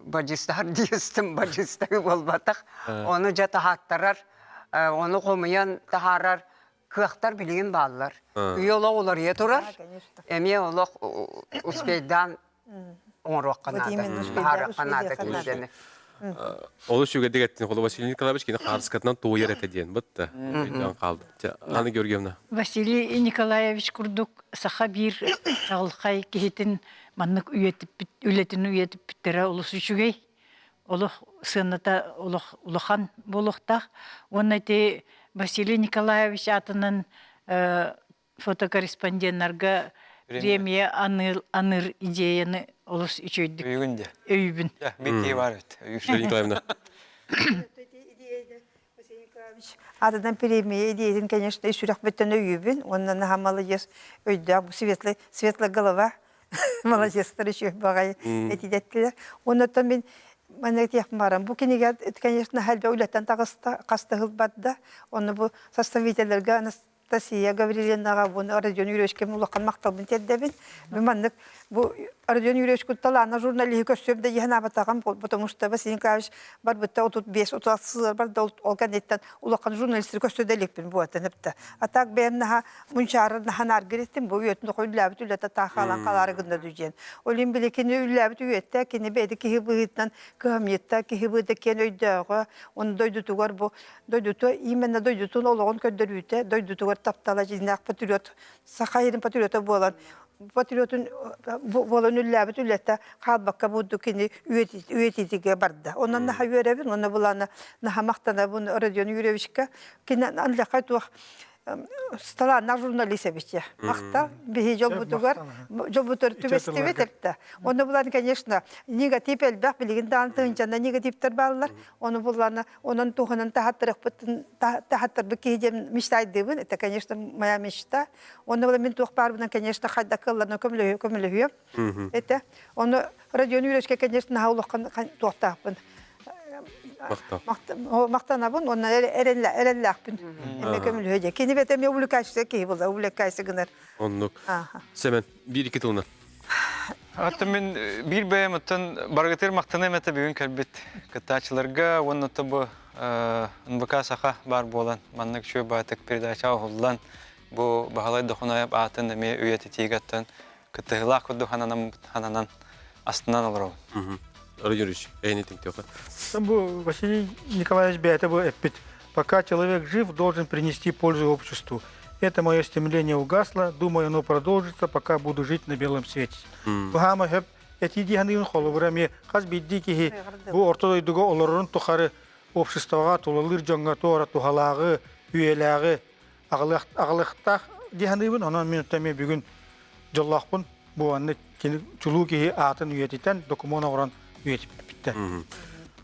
бадьыыстаһар диэстим бадьыыстаһыы буолбатах. Ону дьэ таһааттарар, ону хомуйан таһаарар кыахтар билигин бааллар. Үйэ олох уларыйа турар. Эмиэ олох успейдаан оҥоруохха наада, таһаарыахха наада кинигэни. Олус үчүгэйдик эттин. Холо Василий Николаевич кини хаарыскатынан туойар этэ диэн бытта. Өйдөөн хаалдым. Анна Георгиевна. Василий Николаевич курдук саха биир чаҕылхай киһитин маннык үйэтиппит үлэтин үйэтиппиттэрэ олус үчүгэй. Олох сыаната олох улахан буолуохтаах. Уонна ити Василий Николаевич аатынан фотокорреспонденнарга премия аныыр идеяны олус үчүгэйдик Өйүгүн де. өйүүбүн. Биир киһи баар эбит. Василий Николаевна. Атынан премия идеятын, конечно, сүрэхпиттэн өйүүбүн. Уонна наһаа маладьыас өйдөөх, светлый, светлая голова. Маладьыастар үчүгэй баҕайы этидэттилэр. Оннуттан мин маннык этиэхпин баран, бу кинигэ, конечно, элбэх үлэттэн таҕыста, хаста ылбат да. Онно бу составителлэргэ Анастасия Гаврильевнаҕа уонна Родион Юрьевичка улахан махталбын тиэрдэбин. Бу маннык бу Родион Юрьевич талаанна журналиһы көрсүөм да диэн абатаҕым, потому что Василий Николаевич барбытта 35-36 сыллар барда ол кэнниттэн улахан журналистары көрсө да иликпин буотан эптэ. А так бэйэм наһаа мунчаарар наһаа нааргыр еттим бу үйэтин үллээбит үлэтэ таахаалан халаары гынна диэн. Ол иһин били кини үллээбит үйэтте кини бэйэтэ киһи быһыытынан кыһамньытта киһи быһыыта киэн өйдөөҕө, он дойдутугар бу дойдуту именно дойдутун олоҕун көрдөрүүтэ, дойдутугар таптала дьиҥнээх патриот, саха иһин патриота буолан патриотун буолан үллээбит үлэтэ хаалбакка бурдук кини үйэтитигэ барда. Онон наха үөрэбин, онно булана наха махтанабын Родион Юрьевичка. Кини анлахай туох талааннаах журналист эбит Махта биһи дьолбутугар дьолбутугар түбэстибит эптэ. Онно булан, конечно, негатив элбэх билигин даҕаны тыынчанна негативтер бааллар. Ону буллана онон туһунан таһаттарыахпытын таһаттарбыт киһи диэн мечтайдыыбын. Это, конечно, моя мечта. Онно була мин туох баарбынан, конечно, хайда кылларына көмөлөһүө көмөлөһүөм. Это ону Родион Юрьевичка, конечно, наһаа улахан туохтаахпын. Махтанабын, уонна эрэллээхпин. Эмэ көмөлөһүө диye. Кини бэтэ эмиэ увлекающийся киһи буолла, увлекающийся гынар. Оннук. Сэмэн, биир-икки тылынан. Аттан мин биир бэйэм оттон барыгытыгар махтаныам этэ бүгүн кэлбит кыттааччыларга уонна бу НВК Саха баар буолан маннык үчүгэй баатык передача уһуллан бу Баһылай Дохунаев аатын эмиэ үйэтитиигэ оттон кыттыһыылаах курдук хананан хананан астынан олоробун. Родион Юрьевич, эйини тиҥтиэхэ. Бу Василий Николаевич бэйэтэ бу эппит. Пока человек жив, должен принести пользу обществу. Это мое стремление угасло, думаю, оно продолжится, пока буду жить на белом свете. Бу хөп эти диһаныгын холобура ми хас биирдии киһи бу орто дойдуга олорорун тухары обществоҕа тулалыыр дьоҥҥо туора туһалааҕы, үйэлээҕи аҕалыахтаах диһаныыбын. Онон мин эмиэ бүгүн дьоллоохпун. Бу анны чулуу киһи аатын үйэтитэн, докумуон оҥорон үйэтиппиттэр.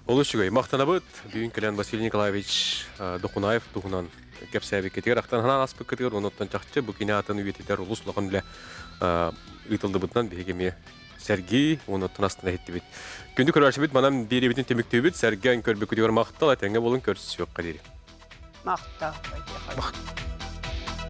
Олус үчүгэй. Махтанабыт. Бүгүн кэлэн Василий Николаевич Дохунаев туһунан кэпсээбиккитигэр ахтан ханаан аспыккытыгар онуттан чахчы бу кини аатын үйэтитэр улус улахан үлэ ыытыллыбытынан биһиги эмиэ. сэргии уонна астына иһиттибит. Күндү көрөөччүбүт манан биэриибитин түмүктүүбүт. Сэргээн көрбүккүтүгэр махтал, этэҥҥэ буолун көрсүөххэ диэри. Махтал. Махтал.